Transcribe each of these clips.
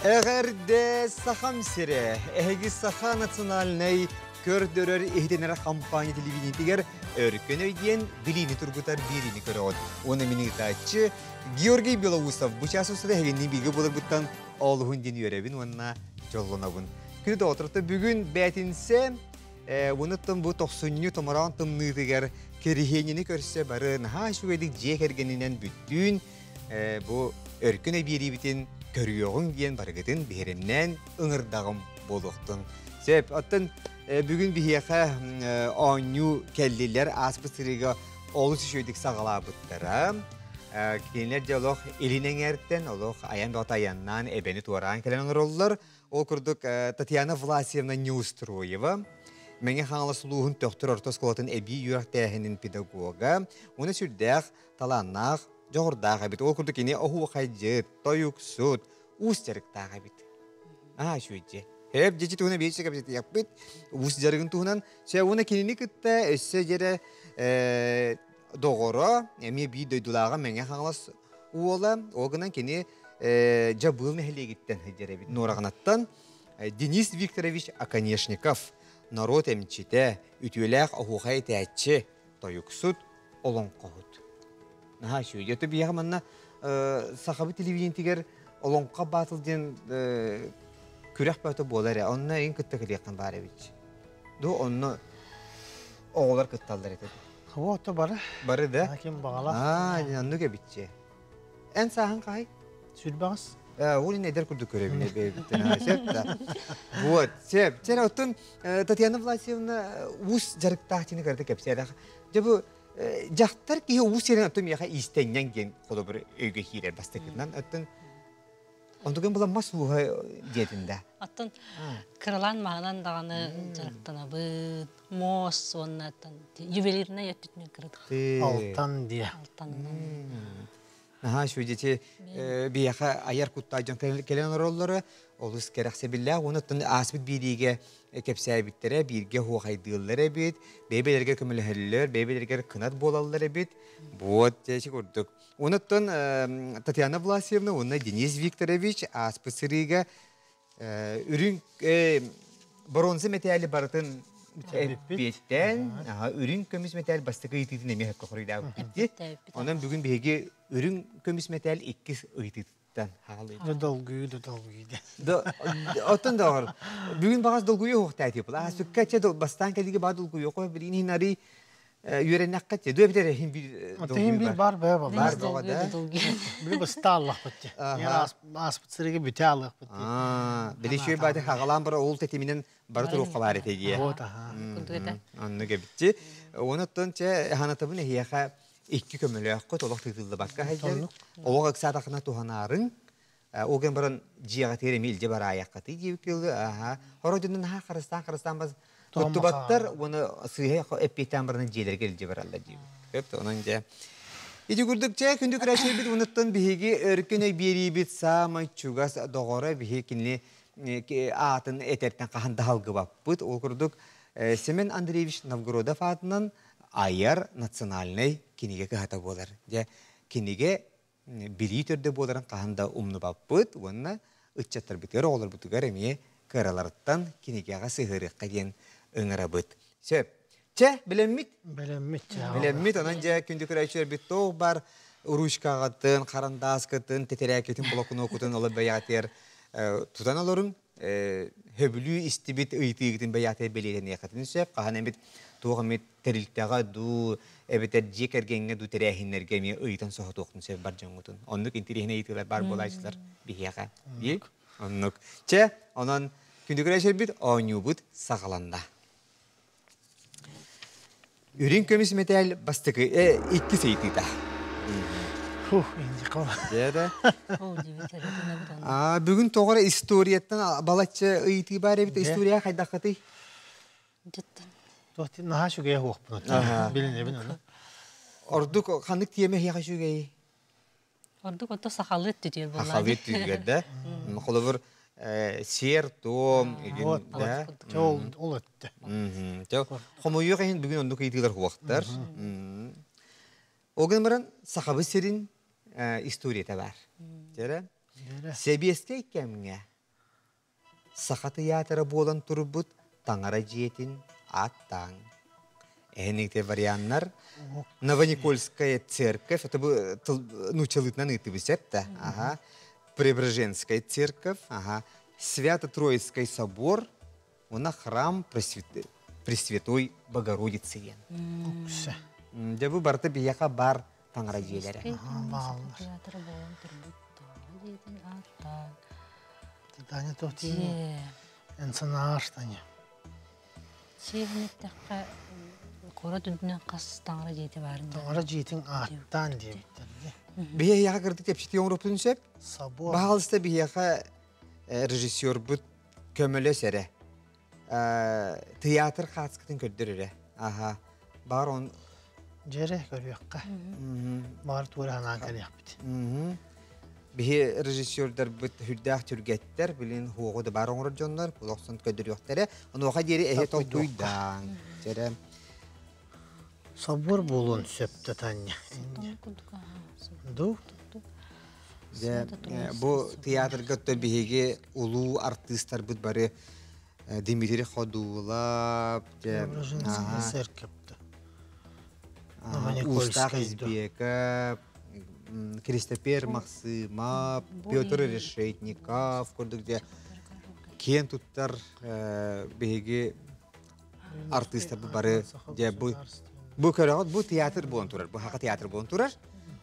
Эҕэрдэ Сахам сирэ! Эһиги Саха национальнай көрдөрөр иһитинэр хампаанньа телевидениетигэр Өркөн өй диэн билиини тургутар биэриини көрөҕүт. Уонна мин ыытааччы Георгий Белоусов бу чаас устата эһигинниин бииргэ буоларбыттан олуһун диэн үөрэбин уонна дьоллонобун. Күнү доҕотторто бүгүн бээтинсэ уонуттан бу тохсунньу томороон тымныытыгар кэриһиэнньэни көрсө бары наһаа үчүгэйдик дьиэ кэргэнинэн бүттүүн бу өркөн өй биэриибитин көрүөҕүҥ диэн барыгытын биһирэмнээн ыҥырдаҕым буолуохтун. Сөп, оттон бүгүн биһиэхэ оонньуу кэллилэр ааспыт сырыыга олус үчүгэйдик саҕалаабыттара. Кинилэр дьэ олох илин эҥээртэн олох айан бөҕөтө айаннаан эбэни туораан кэлэн олороллор. Ол курдук Татьяна Власьевна Неустроева Мэҥэ Хаҥалас улууһун Төхтүр орто оскуолатын эбии үөрэхтээһинин педагога, уонна сүрдээх талааннаах, дьоҕурдаах эбит. Ол курдук кини оһуохайдьыт, тойуксут, уус дьарыктаах эбит. Аа, үчүгэйдьэ. Хэп дьичи туһунан биир кэпсэтиэхпит. Уус дьарыгын туһунан. Сэ уонна кинини кытта өссө дьэрэ доҕоро, эмиэ биир дойдулааҕа Мэҥэ Хаҥалас уола. Ол гынан кини Дьабыыл нэһилиэгиттэн сылдьар эбит. Нуораҕанаттан Денис Викторович Оконешников, норуот эмчитэ, үтүөлээх оһуохай этээччи, тойуксут, олоҥхоһут. Наһаа үчүгэй. Өтө биһиэхэ манна сахабыт телевидениетигэр Олоҥхо Баатыл диэн күрэх бөҕөтө буолар эрэ. Онно эйигин кытта кэлиэххин баар эбит. Ду онно оҕолор кытталлар этэ. Ото бары. Бары да? Ким баҕалаах. Аа, оннук эбитчи. Эн сааһын хаһай? Сүрбэҕис. Ол ин эдэр курдук көрөбүн эбэбиттэн. Сөп да. Вот, сөп. Чэ, оттон Татьяна Власьевна уус дьарыктаах дьиэни кытта кэпсээтэх. Дьэ бу дьахтар киһи уус сирин оттон миэхэ иистэнньэҥ диэн холобур өйгө киирэр бастакытынан. Оттон онтугун була мас ууһа диэтин да. Оттон кыралаан маһынан даҕаны дьарыктанабыт. Муос уонна ювелирнай өттүтүнэн кыратык. Алтан диэ. Алтанынан. Наһаа үчүгэй биһиэхэ айар куттаах дьон кэлэн олороллоро олус кэрэхсэбиллээх уонна оттон ааспыт биэриигэ кэпсээбиттэрэ бииргэ оһуохайдыыллар эбит, бэйэ-бэйэлэригэр көмөлөһөллөр, бэйэ-бэйэлэригэр кынат буолаллар эбит. Вот дьэ курдук. Уонна оттон Татьяна Власьевна уонна Денис Викторович ааспыт сырыыга үрүҥ боруонса мэтээли барытын эппиэттээн үрүҥ көмүс мэтээл бастакы ыйытыытын эмиэ сөпкө хоруйдаабыппыт Онон бүгүн биһиги үрүҥ көмүс мэтээл иккис ыйытыытыттан хаалыыбыт. Долгуйуу да долгуйуу Оттон доҕор, бүгүн баҕас долгуйуу уһуктаатыы була. Сүккэ чэ бастаан кэлиги баа долгуйуу билигин иһин арый үөрэннэххэ те дуо эбитэр иһин биир Тиһин биир бар бөһө бар бар бөҕө да били быста аллахпыт те ааспыт сырыгы бүтэ алыахпыт били шүй бааты хагалаан бара ол тэтиминен бары туруохха баар этэ дии оннук эбитчи онуттан че ханатабын эһиэхэ икки көмөлөөххүт олох тыытыллыбакка сылдьар олох ыксаатахына туһанаарыҥ ол гэн баран дьиэҕитигэр эмиэ илдьэ бараайаххытый диэбит аха хоро дьонун наһаа харыстаан харыстаан бас туттубаттар уонна сыыһа эппиэттээн баран дьиэлэргэ илдьэ бараллар диибит көп онон дьэ ити курдук чэ күндү көрөөччүлэрбит уонуттан биһиги өркөн өй биэриибит саамай чугас доҕоро биһи кини аатын этэртэн хаһан да халгыбаппыт ол курдук Семен Андреевич Новгородов аатынан айар национальнай кинигэ кыһата буолар дьэ кинигэ билии төрдө буоларын хаһан да умнубаппыт уонна ыччаттарбытыгар, оҕолорбутугар эмиэ кыраларыттан кинигэҕэ сыһыарыахха диэн ыҥырабыт. Сөп. Чэ, билэммит? Билэммит. Билэммит. Онон дьэ күндү көрөөччүлэрбит туох бар ручкаҕытын, харандааскытын, тэтэрээккитин, блокнокутун олор бэйэҕитигэр тутан олоруҥ. Хөбүлүү истибит ыйытыыгытын бэйэҕитигэр бэлиэтэниэххитин сөп. Хаһан эмит туох эмит тэрилтэҕэ дуу, эбэтэр дьиэ кэргэҥҥэ дуу тэрээһиннэргэ эмиэ ыйытан соһутуохтун сөп бар дьоҥҥутун. Оннук интэриэһинэй ыйытыылар баар буолааччылар биһиэхэ. Дии? Оннук. Чэ, онон күндү көрөөччүлэрбит оонньуубут саҕаланна. Үрүҥ көмүс мэтээл бастакы иккис ыйытыыта. Фух, инжикова. Дьэ Бүгүн тоҕо эрэ историяттан балачча ыйытыы баар эбит. История хайдаххытый? Туох наһаа үчүгэйэ суохпун билинэбин ону. Ордук ханнык тиэмэ эһиэхэ үчүгэйий? Ордук ото сахалыы өттүтүгэр буоллаа. Сахалыы өттүтүгэр да. Холобур сиэр-туом игин да. Ол ол өттө. Хомойуох иһин бүгүн оннук ыйытыылар хуохтар. Ол гынан баран сахабыт сирин историята бар. Дьэрэ. Сэбиэскэй кэмҥэ Саха тыйаатыра буолан турбут таҥара дьиэтин ааттааҥ. Эһиниҥ варианнар Новоникольская церковь, это бу нуучалыытынан ыытыбыт сөп да? Ага. Преображенская церковь, ага. Свято-Троицкий собор, уонна храм Пресвятой Богородицы диэн. Дьэ бу барыта биһиэхэ бар таҥара дьиэлэрэ. Театр буолан турбут таҥара дьиэтин ааттаан. Таня туох эн санааҕар Таня? Сиэһинэттэххэ куорат үрдүнэн хас таҥара дьиэтэ баарын Таҥара дьиэтин ааттаан диэбиттэр дии. Биһиэхэ кырдык кэпсэтии оҥоруохпутун сөп. Собор. Баһаалыста биһиэхэ режиссербут көмөлөс эрэ. Театр хаацкытын көрдөр эрэ. Аха. Бар он Дьэрэ көрүөххэ. Баар туора ханаан кэлиэхпит. Биһи режиссердарбыт хүрдээх түргэттэр, билин хуоҕу да бар оҥорор дьоннор, олохсон көдөрүөхтэрэ. Онуоха диэри эһи толкуйдаан. Дьэрэ. Собор буолуон сөп да Таня. Ду? Дьэ, бу театрга биһиги улуу артыыстарбыт бары Дмитрий Ходулов, Устах Избеков, Кристопер Махсымов, Петр Решетников курдук дьэ киэн туттар биһиги артыыстарбыт бары дьэ бу бу көрөҕүт бу театр буолан турар бу хака театр буолан турар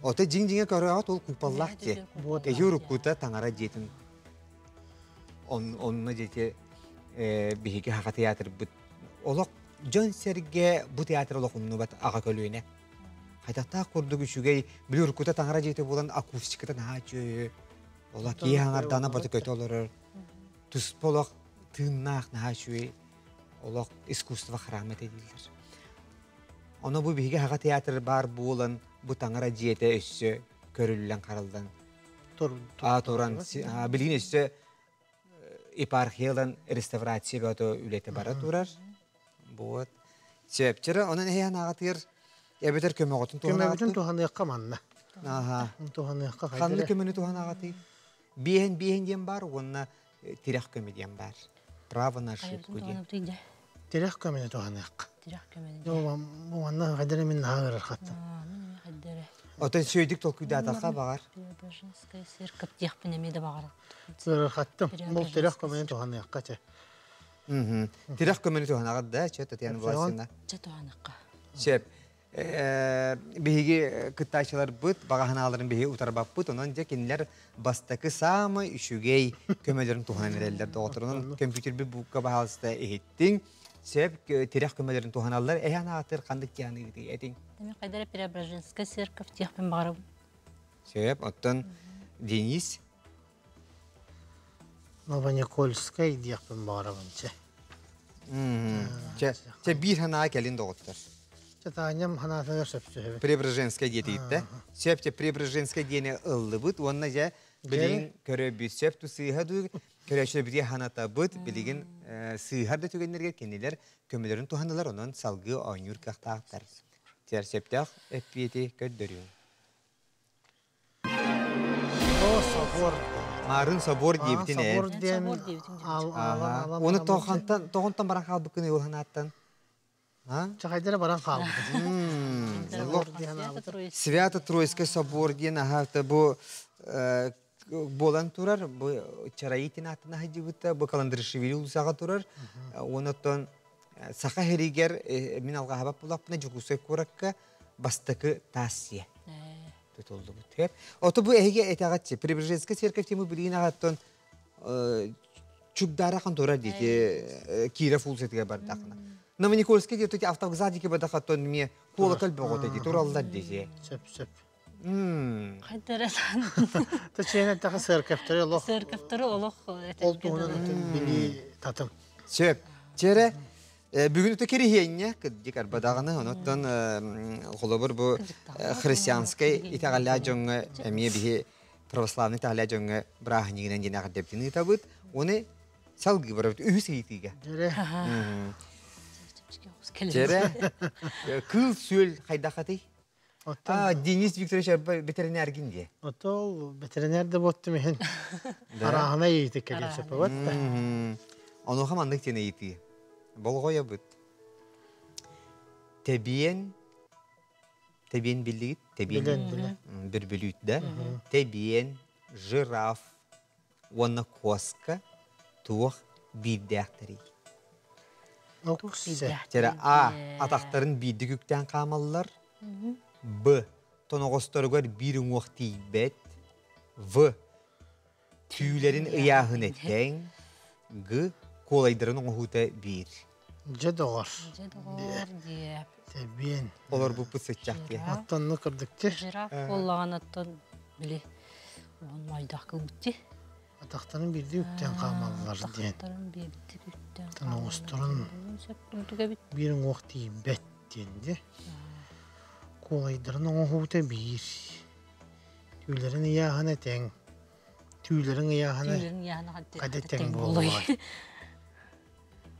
ото дьиҥ-дьиҥэ көрөҕүт ол куполлаах дьиэ эһи уруккута таҥара дьиэтин онно дьиэти биһиги хака театрбыт олох дьон-сэргэ бу театр олох умнубат аҕа көлүөнэ хайдахтаах курдук үчүгэй били уруккута таҥара дьиэтэ буолан акустиката наһаа үчүгэй олох киһи аҥардана баты көтө олорор туспа олох тыыннаах наһаа үчүгэй олох искусство храма этэ дииллэр. Ону бу биһиги Хаха театр баар буолан бу таҥара дьиэтэ өссө көрүллэн хараллан туран билигин өссө епархиялан реставрация бөтө үлэтэ бара турар. Вот. Сөпчөрө онон эһиэн аҕатыгар эбэтэр көмөҕөтүн туһанаҕытын туһаныахха манна. Аха. Туһаныахха Ханнык көмөнү туһанаҕытый? Биэһин биэһин диэн бар уонна тирэх көмө диэн бар. Право на ошибку диэн. Тирэх көмөнү туһаныахха. Тирэх көмөнү. Бу манна хайдара мин наһаа ыарырхаттым. Отон сүйдүк толкуйдаатахха баҕар. Преображенская церковь диэхпин эмиэ да баҕар. Ыарырхаттым. Бу тирэх көмөнү туһаныахха чэ. Тирэх көмөнү туһанаҕыт да, чэ Татьяна Власьевна. Чэ туһаныахха. Сөп. Биһиги кыттааччыларбыт баҕа санааларын биһиги утарбаппыт, онон дьэ кинилэр бастакы саамай үчүгэй көмөлөрүн туһанан эрэллэр доҕотторунан компьютербит буукка баһаалыста иһиттиҥ сөп тирэх көмөлөрүн туһаналлар эһэн аатыр ханнык дианыгытый этиҥ Хайдара Преображенская церковь диэхпин баҕарабын. Сөп, оттон Денис Новоникольскай диэхпин баҕарабын чэ. Чэ, чэ биир санаа кэлин доҕоттор. Чэ, Таанньам санаатыгар сөпсөһөбүн. Преображенскай диэтигиттэ. Сөп, чэ, Преображенскай диэни ыллыбыт уонна дьэ билигин көрөбүт сөп ту сыыһа дуу көрөөччүлэрбитигэр санатабыт билигин сыыһар да түгэннэргэ кинилэр көмөлөрүн туһанылар онон салгыы оонньуур кыахтаахтар. Сөптөөх эппиэти көрдөрүөҥ. О, собор. Марын собор диэбитин ээ. Собор диэн Оны тоҕонтон тоҕонтон баран хаалбыккын ол ханааттан. Чахайдара баран хаалбыт. Свято-Троицкий собор диэн аһаата бу буолан турар, бу Чараитин аттына сылдьыбыта, бу Каландришвили улусаҕа турар. Онон Саха сиригэр мин алҕаһабат булаппына Дьокуускай куоракка бастакы таас сиэ тутуллубут. Ото бу эһиги этэҕэтчи Преображенская церковь тему билигин аҕаттан чугдаара турар диэти Киров улусатыгар бардахына. Новоникольский диэти автовокзал диэки бардахаттан эмиэ колокол бөҕөтө дии тураллар диэти. Сөп, сөп. Хайдара Тачиэнэ таха церковтары олох Церковтары олох ол туһунан билии татым. Сөп. Чэрэ бүгүн өтө кириһиэнньэ кырдьык арбадаҕаны онуттан холобур бу христианскай итэҕэллээх дьоҥҥо эмиэ биһи православный итэҕэллээх дьоҥҥо бырааһынньыгынан диэн эҕэрдэбитин ыытабыт. Уону салгыы барабыт үһүс ыйытыыга. Чэрэ кыыл-сүөл хайдахатый? А, Денис Викторович ветеринаргин дии. Отол ветеринар да боттум иһин. Арааһына ыйытык кэлин сөпөбөт да. Онуоха маннык диэн ыйытыы. Болҕойобут. Тэбиэн Тэбиэн биллигит? Тэбиэн. Билэн, Бөрбөлүүт да. Тэбиэн, жираф уонна куоска туох биирдээхтэрий? Чэрэ А. Атахтарын биирдик үктээн хаамаллар. Б. Тоноҕосторугар биир уҥуох тиийбэт. В. Түүлэрин ыйааһын этэҥ. Г. Куолайдарын оҥоһуута биир. Дьэ доҕор. Дьэ доҕор диэп. Тэбиэн. Олорбуппут сыччах диэ. Оттонну кырдыкчы. Жираф буоллаҕына оттон били уон майдах кылбытти. Атахтарын биирдии үктээн хаамаллар диэн. Атахтарын биирдик үктээн Тоноҕосторун сөп курдук эбит. Биир уҥуох тиийбэт диэн дии. Куолайдарын оҥоһуута биир. Түүлэрин ыйааһына тэҥ. Түүлэрин ыйааһына Түүлэрин ыйааһына хата тэҥ буолуой.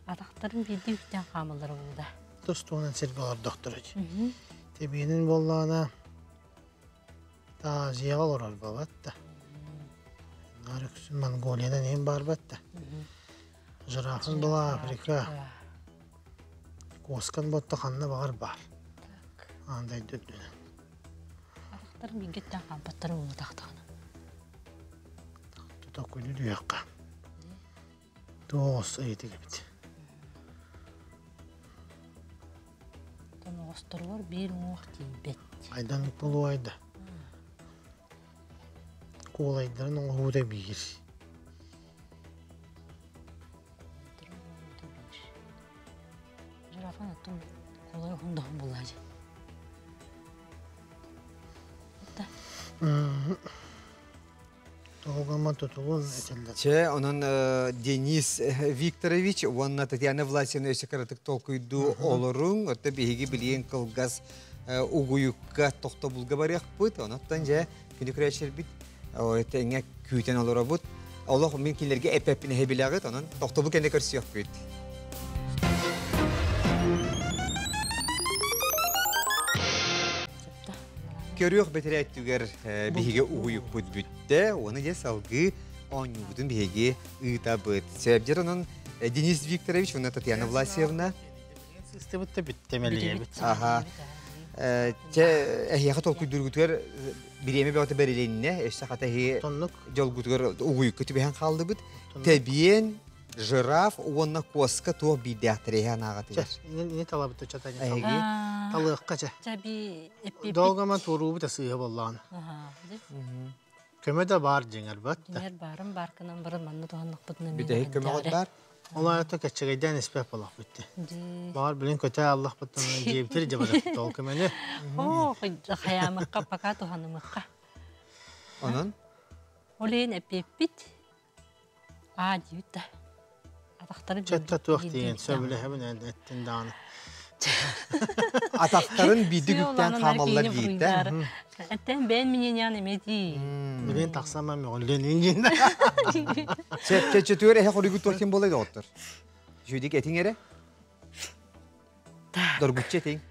Атахтарын биирдии үктээн хаамаллара буолда. Тус-туһунан сиргэ олордохторо дии. Тэбиэнин буоллаҕына Азияҕа олорор буолбат да. Наар үксүн Монголиянан иһин барбат да. Жирафын была Африка. Куоскан ботто ханна баҕар баар. Аан дойду үрдүнэн. Атахтарын бииргэттэн хаампаттара буолбатахтаҕына. Тута күнү дүөххэ. Туос ыйытык эбит. Тоноҕосторугар биир уҥуох тиийбэт. Айдан буолуой да. Куолайдарын оҥоһуута биир. Жирафан оттон куолай уһун булаажы. Тоҕугама тутулун этиллэр. Чэ, онон Денис Викторович уонна Татьяна Власьевна өссө кыратык толкуйдуу олоруҥ. Отто биһиги билиэн кылгас угуйукка тохтобулга барыахпыт. Онон дьэ күнү көрөөччүлэрбит тэҥҥэ күүтэн олоробут. Олох мин кинилэргэ эппэппин эһэ билэҕит, онон тохтобул кэннэ көрсүөхпүт. Көрүөх бэтэрээттүгэр биһиги угуйукпут бүттэ, уону дьэ салгыы оонньуубутун биһиги ыытабыт. Сөбдер онон Денис Викторович уонна Татьяна Власьевна. Сыстыбыт да бүттэ мэлийэбит. Аха. Чэ, эһиэхэ толкуйдуургутугар бириэмэ бөҕөтө бэрилиннэ, өссө хата эһиги дьолгутугар угуйукка түбэһэн хааллыбыт. Тэбиэн, жираф уонна куоска туох биирдээхтэрэ иһэ анааҕатыгар. Ини талабыт чата Эһиги талыахха чэ. Долгама туоруубут сыыһа боллаҕына. Көмө да баар дьиҥэр бат. Дьиҥэр баарым бааркынан баран манна туһаннахпытына Бүтэһик көмөҕүт баар. Ол аата кэччэгэйдээн испэт буолахпыт дии. Баҕар билин көтө аллахпыттан дьиэбитир дьабарахпыт ол көмөнү. Оо, хайаамыкка пока туһанымыкка. Онон? Ол иһин эппиэппит Аа диэбит да. Атахтарын Чөттө туох диэн сөбүлэһэбин эттин даҕаны. Атахтарын биирдик үктээн хаамаллар диирдэ. Эттэн бэйэн мининян эмиэ дии. Билин тахсама мөҕүллэн ингин. Чөчөтүгэр эһэ хоруйгут туох ким буолай доҕоттор? Үчүгдик этиҥ эрэ. Доргуччу этиҥ.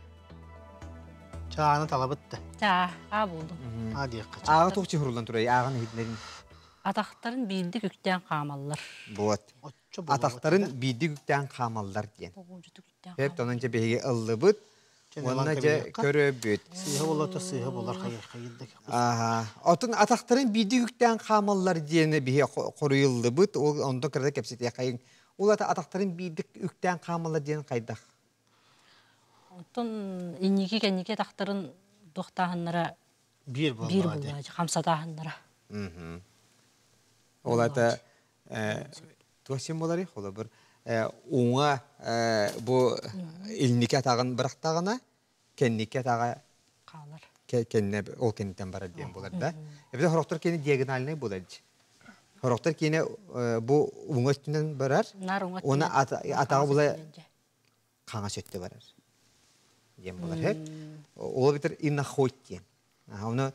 Чааны талабыт да. Чаа, аа булдум. Аа диэххэ. Ааҕа туох чыһыруллан турай, ааҕан иһитинэрин. Атахтарын биирдик үктээн хаамаллар. Вот. Атахтарын биирдик үктээн хаамаллар диэн. Хеп тонон дьэ биһиги ыллыбыт. Уонна дьэ көрөбүт. Сыыһа буолла сыыһа болар хайыр хайырда. Аха. Отун атахтарын биирдик үктээн хаамаллар диэн биһи хоруйуллубут. Ол онтон кырата кэпсэтиэххэйиҥ. Ол атахтарын биирдик үктээн хаамаллар диэн хайдах? Оттон инники кэнники атахтарын туохтааһыннара биир биир буоллаачы, хамсатааһыннара. Ол ата туох син болары холобур уҥа бу илники атаҕын бырахтаҕына кэнники атаҕа хаалар. Кэннэ ол кэнниттэн барар диэн буолар да. Эбэтэр сорохтор киэнэ диагональнай буолар дии. Сорохтор киэнэ бу уҥа өттүнэн барар, уонна атаҕа була хаҥас өттө барар диэн буолар. Ол эбэтэр иноходь диэн. Оны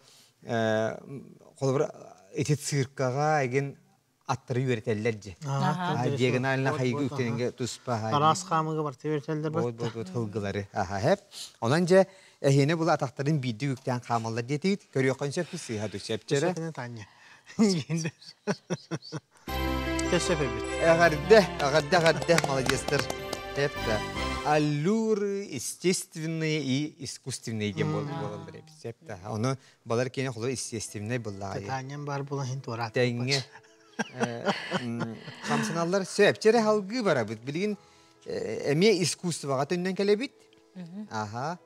холобур ити циркаҕа эгин аттары үөрэтэллэр дьи. Диагонально хайгы үктэнинге туспа. Араас хаамыга барта үөрэтэллэр бу. Вот вот хылгылары. Аха хеп. Онон же Эһиэнэ була атахтарын биирдик үктээн хаамаллар диэтигит. Көрүөххүн сөп сыыһа ду сөпчөрө. Сөпүнэ Таня. Сөп эбит. Эҕэрдэ, эҕэрдэ, эҕэрдэ, молодецтар. Эппэ. Аллюры естественные и искусственные диэн буолаллар эбит. Сөп Ону балар киэнэ холо естественный буллаҕа. Таанньам бар була хин туораат. Тэҥҥэ хамсаналлар сөп. Чэрэ халгыы барабыт. Билигин эмиэ искусствоҕа төннөн кэлэбит. Аха.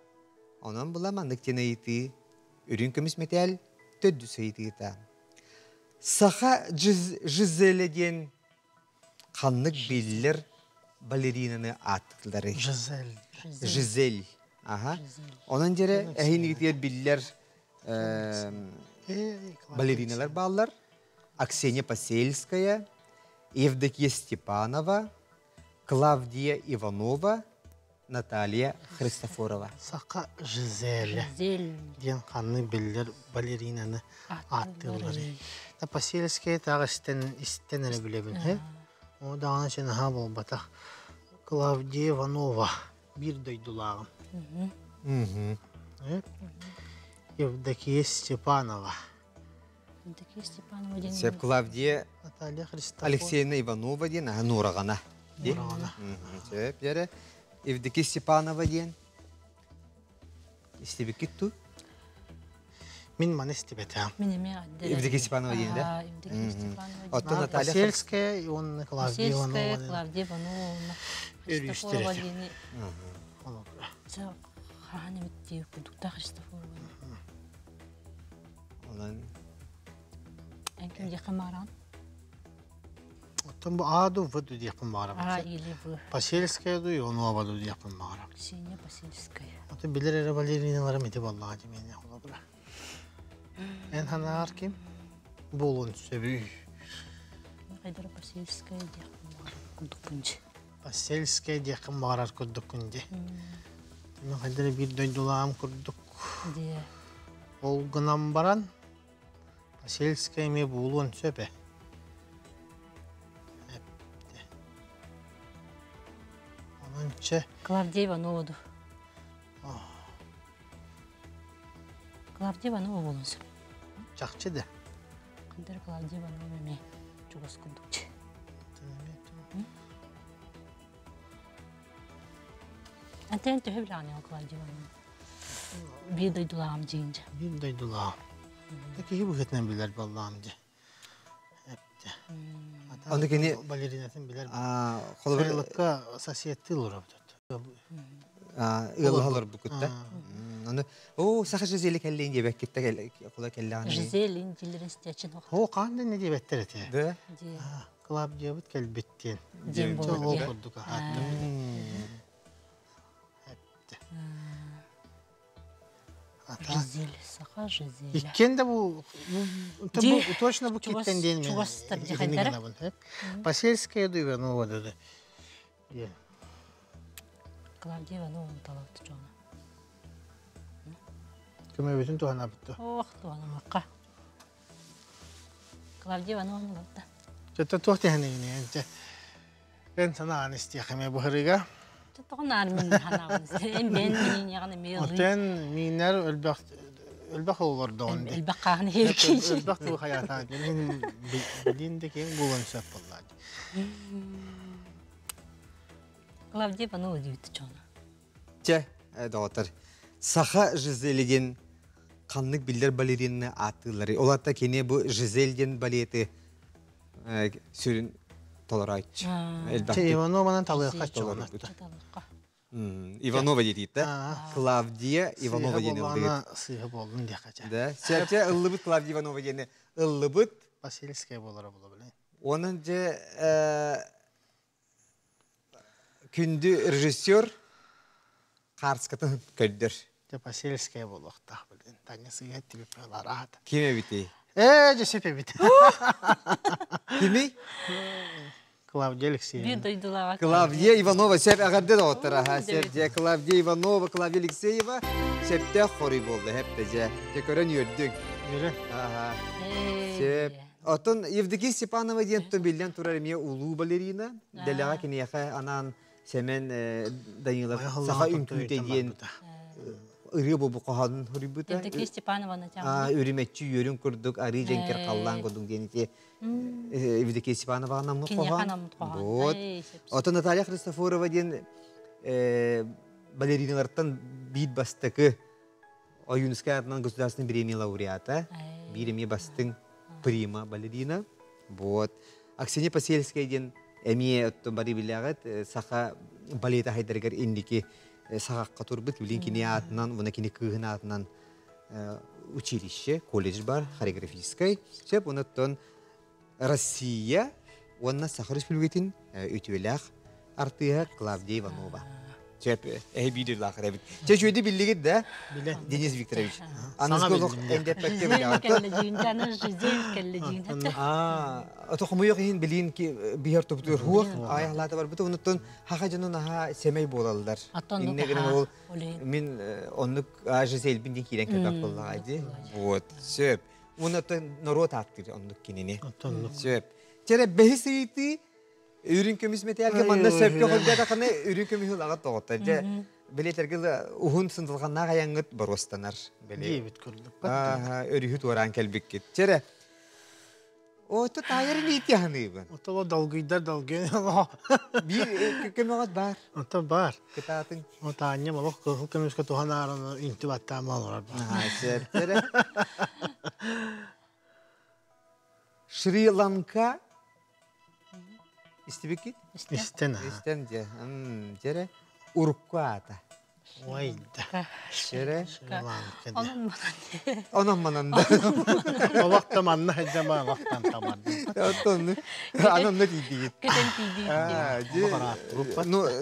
Онон була маннык диэн ыйытыы үрүҥ көмүс мэтээл төрдүс ыйытыыта. Саха Жизеля диэн ханнык биллэр балеринаны ааттыыларый? Жизель. Жизель. Аха. Онон дьэрэ эһинигитигэр биллэр балериналар бааллар. Аксения Посельская, Евдокия Степанова, Клавдия Иванова, Наталья Христофорова. Саха Жизель диэн ханнык биллэр балеринаны ааттыылларый? Посельская таах истэн истэн эрэ билэбин. О даҕаны син аһаа буолбатах. Клавдия Иванова биир дойдулааҕым. Евдокия Степанова. Евдокия Степанова диэн. Сеп Клавдия Наталья Христофорова. Алексеевна Иванова диэн аһа Нураҕана. Нураҕана. Сөп дьэрэ. Евдокия Степанова диэн истибиккит ту? Мин маны истибэтим. Мин эмиэ Евдокия Степанова диэн да? Евдокия Степанова. Оттон Наталья Посельская и он Клавдия Иванова. Клавдия Клавдия Иванова. Христофорова диэни. Хаһан эбит дии курдуктаах Христофорова. Онон Эн ким диэххин баҕараҕын? Оттон бу А ду В ду диэхпин баҕарабын. А или В. Посельская ду Иванова ду диэхпин баҕарабын. Ксения Посельская. Оттон билэр эрэ балериналарым ити буоллаҕа дии миэнэ холобура. Эн санааҕар ким буолуон сөбүй? Хайдара Посельская диэхпин баҕарар курдукпун дии. Посельская диэххин баҕарар курдуккун дии. Мен хайдара биир дойдулаам курдук. Дии. Ол гынан баран Посельская эмиэ буолуон сөп ээ. Эптэ. Онон чэ. Клавдия Иванова ду. Клавдия Иванова буолуон сөп. Чахчы да. Хайдара Клавдия Иванова эмиэ чугас курдук. Антен төһө билэҕин Клавдия Иванова? Биир дойдулааҕым дьиҥ дьэ. Биир дойдулааҕым. Киһи быһыытынан билэр буоллаҕым дьэ. Эптэ. Аны кини балеринатын билэр. Холобур Сайылыкка соседтыы олоробут. Ыаллаһа олорбуккут да. Аны оо саха Жизели кэллиин диэбэккитте кула кэллэҕин. Жизелин дилерин стячын Оо хаан да не диэбэттэр этэ. Да. Клавдиябыт кэлбит диэн. Диэн Ол курдук ааттым. Жизель, саха Жизеля. Иккиэн да бу точно бу киттен диэн чугастар Посельская ду Иванова да. Клавдия Иванова талабыт чоҕуна. Көмөбүтүн туһанабытты. Ох, туһанамакка. Клавдия Иванова лапта. Чөттө туох тиһэнигини энче. Эн санаан истиэхэ быһырыга. Тоҕон мин ханаабын. Эн бен мин яғны мейлы. Отен минер өлбөх өлбөх олордоон. Элбэх хааны херки. Өлбөх туу хаятаан. Мин билин де кең булан сөп боллаа. Клавдия Иванова диэбит чоҕуна. Чэ, доҕоттор. Саха Жизели диэн ханнык биллэр балеринаны ааттыыллары. Ол атта кини бу Жизель диэн балеты сүрүн толорооччу. Чэ, Иванованан талыахха чоҕуна. Иванова диэтиит да? Клавдия Иванова диэн ыллыгыт. Сыыһа буоллун диэххэ. Да. Сөпчэ ыллыбыт Клавдия Иванова диэни ыллыбыт. Посельская буолара була билин. Онон же күндү режиссер хаарскатын көрдөр. Дьэ Посельская буолуохтаах билин. Таня сыыһа тибиппалар аата. Ким эбитий? Ээ, дьэ сөп эбит. Кимий? Клавдия Алексеевна. Биир дойдулааҕа. Клавдия Иванова сөп эҕэрдэ доҕоттор аха сөп дьэ Клавдия Иванова, Клавдия Алексеева сөптөөх хоруй буолла хэптэ дьэ. Дьэ көрөн үөрдүҥ. Үөрэ. Аха. Сөп. Оттон Евдокия Степанова диэн биллэн турар эмиэ улуу балерина. Дэлэҕэ киниэхэ анаан Сэмэн Данилов саха үҥкүүтэ диэн ырыа бу хоһоонун суруйбута. Евдокия Степановна тяҕа. Үрүмэччи үөрүн курдук, арыы дьэҥкир халлаан курдук диэн ити Евдокия Степановаҕа анаммыт хоһоон. Вот. Оттон Наталья Христофорова диэн балериналартан биир бастакы Ойуунускай аатынан государственный премия лауреата, биир эмиэ бастыҥ прима балерина. Вот. Аксинья Посельская диэн эмиэ оттон бары билэҕит саха балета хайдарыгар инники саҕахха турбут билин кини аатынан уонна кини кыыһын аатынан училище, колледж бар, хореографическай. Сөп, онуттан Россия уонна Саха Республикатын үтүөлээх артыыһа Клавдия Иванова. Сөп, эһи биир лаахыр эбит. Чэ, үчүгэйди биллигит да, Денис Викторович. Аныгы олох эндэппэккэ билэҕит. Ото хомуйуох иһин билиин биһэр тупутугар хуох айахлаата барбыта онуттан хаха дьоно наһаа сэмэй буолаллар. Инне гынан ол мин оннук Жизельбин диэн киирэн кэлбэт буоллаҕа дии. Вот, сөп. Уонна норуот ааттыыр оннук кинини. Сөп. Чэрэ бэһис ыйытыы үрүҥ көмүс мэтээлгэ манна сөпкө холдьаатаххына үрүҥ көмүһү ылаҕыт тоҕоттор. Дьэ, билиэтэргэ уһун сындылҕаннаах айаҥҥыт боруостанар. Диэбит курдук. Өрүһү туораан кэлбиккит. Чэрэ, Ото таайар илиити аһыныыбын. Ото долгуйдар долгуйан. Биир көмөҕөт баар. Ото баар. Кытаатыҥ. О таанньам олох кыһыл көмүскэ туһан аараны үнтү баттаама олорор. Сэртэрэ. Шри-Ланка истибиккит? Истэн. Истэн дьэ. Дьэрэ урукку аата. Ой да. Дьэрэ. Онон Онон манан да. Олох да манна сылдьама олохтон таман. Оттон аны онно тиийдигит. Көтөн тиийдигит.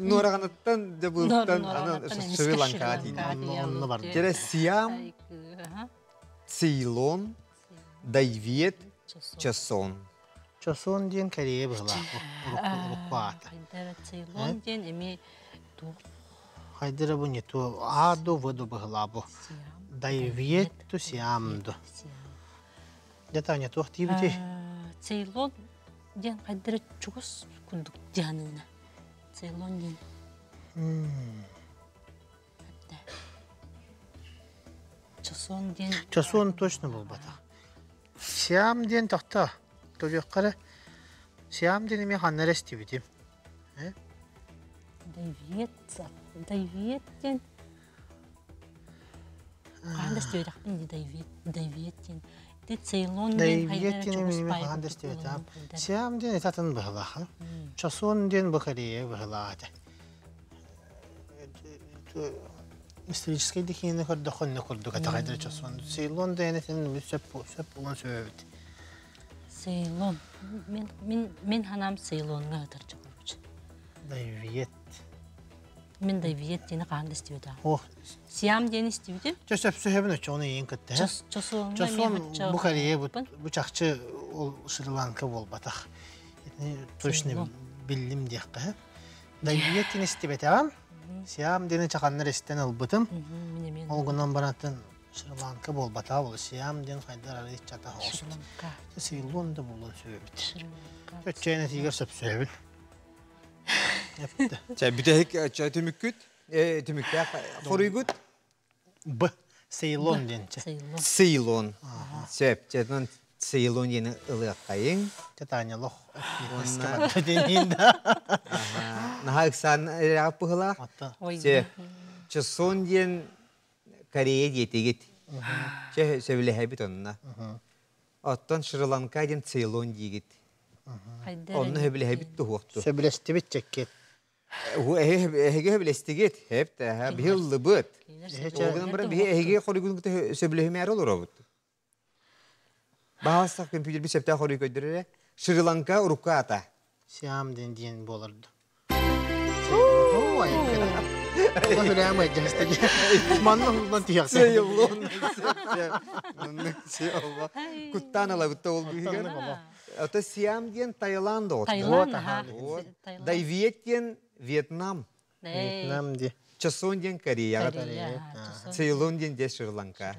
Нуораҕаныттан дьабыылтан аны Шри-Ланкаҕа тиийдигит. Онно бардым. Дьэрэ Сиам, Цейлон, Дайвиет, Чосон. Чосон диэн Корея быһылаах урукку аата. Цейлон диэн эми туох Хайдара бу не то аду выду быһылаа бу. Дайвиетту Сиамду. Дьэ Таня туох диибитий? Цейлон диэн хайдара чугас курдук дьаныына. Цейлон диэн. Чосон диэн. Чосон точно буолбатах. Сиам диэн тохто. Көрүөххэ Сиам диэн эмиэ ханна эрэ истибитим. Дайвиет, Дайвиет диэн хаһан да истибэтэхпин дии Дайвиет, Дайвиет диэн. Ити Цейлон диэн Дайвиет диэн эмиэ хаһан да истибэтэхим. Сиам диэн ити атын быһылаах. Чосон диэн бу Корея быһылаах этэ. Историческай дихиини көрдөххө онно курдук атаҕайдара Чосон. Цейлон диэн этин сөп сөп булан сөбөбүт. Цейлон. Мин мин мин ханаам Цейлонга ытар чоҕурбут. Дайвиет. Мин Дайвиет диэни хаһан да истибэтэх. Ох. Сиам диэни истибитим. Чэ сөпсөһөбүн оччоҕуна эйиин кытта. Чосуоҥҥа Чосон бу Корея бу бу чахчы ол Шри-Ланка буолбатах. Итини точно биллим диэххэ. Дайвиет диэн истибэтэҕим. Сиам диэни чаханнар истэн ылбытым. Ол гынан барантан Шри-Ланка буолбатаҕа буолуо. Сиам диэн хайдар арый чата оҕус. Цейлон да буолуон сөбүт. Өччөйөн этиигэр сөпсөһөбүн. Чэ, бүтэһик түмүккүт, түмүктээх хоруйгут? Б. Цейлон диэн. Цейлон. Сөп. Чэ, Цейлон диэни ылыаххайыҥ. Чэ, Таня, лох диэн да. Наһаа ыксаан эрэҕэ пыһылаах. Чэ, Чосон диэн Корея диэтигит. Чэ, сөбүлэһэбит онно. Оттон Шри-Ланка диэн Цейлон диигит. Онно сөбүлэһэбит туһуохту. Сөбүлэстибит чэкки. Эһиги сөбүлэстигит. Хэп биһи ыллыбыт. Ол гынан баран биһи эһиги хоруйгун сөбүлэһимээри олоробут. Баһаалыстах компьютербит сөптөөх хоруй көрдөрөрө. Шри-Ланка урукку аата. Сиам диэн диэн буоларду. Манна улан тиһэхсэ. Куттаан алабытта ол быһыгар. Ото Сиам диэн Таиланд Таиланд, Дайвиет диэн Вьетнам. Вьетнам ди. Чосон диэн Кореяҕа. Цейлон диэн де Шри-Ланка.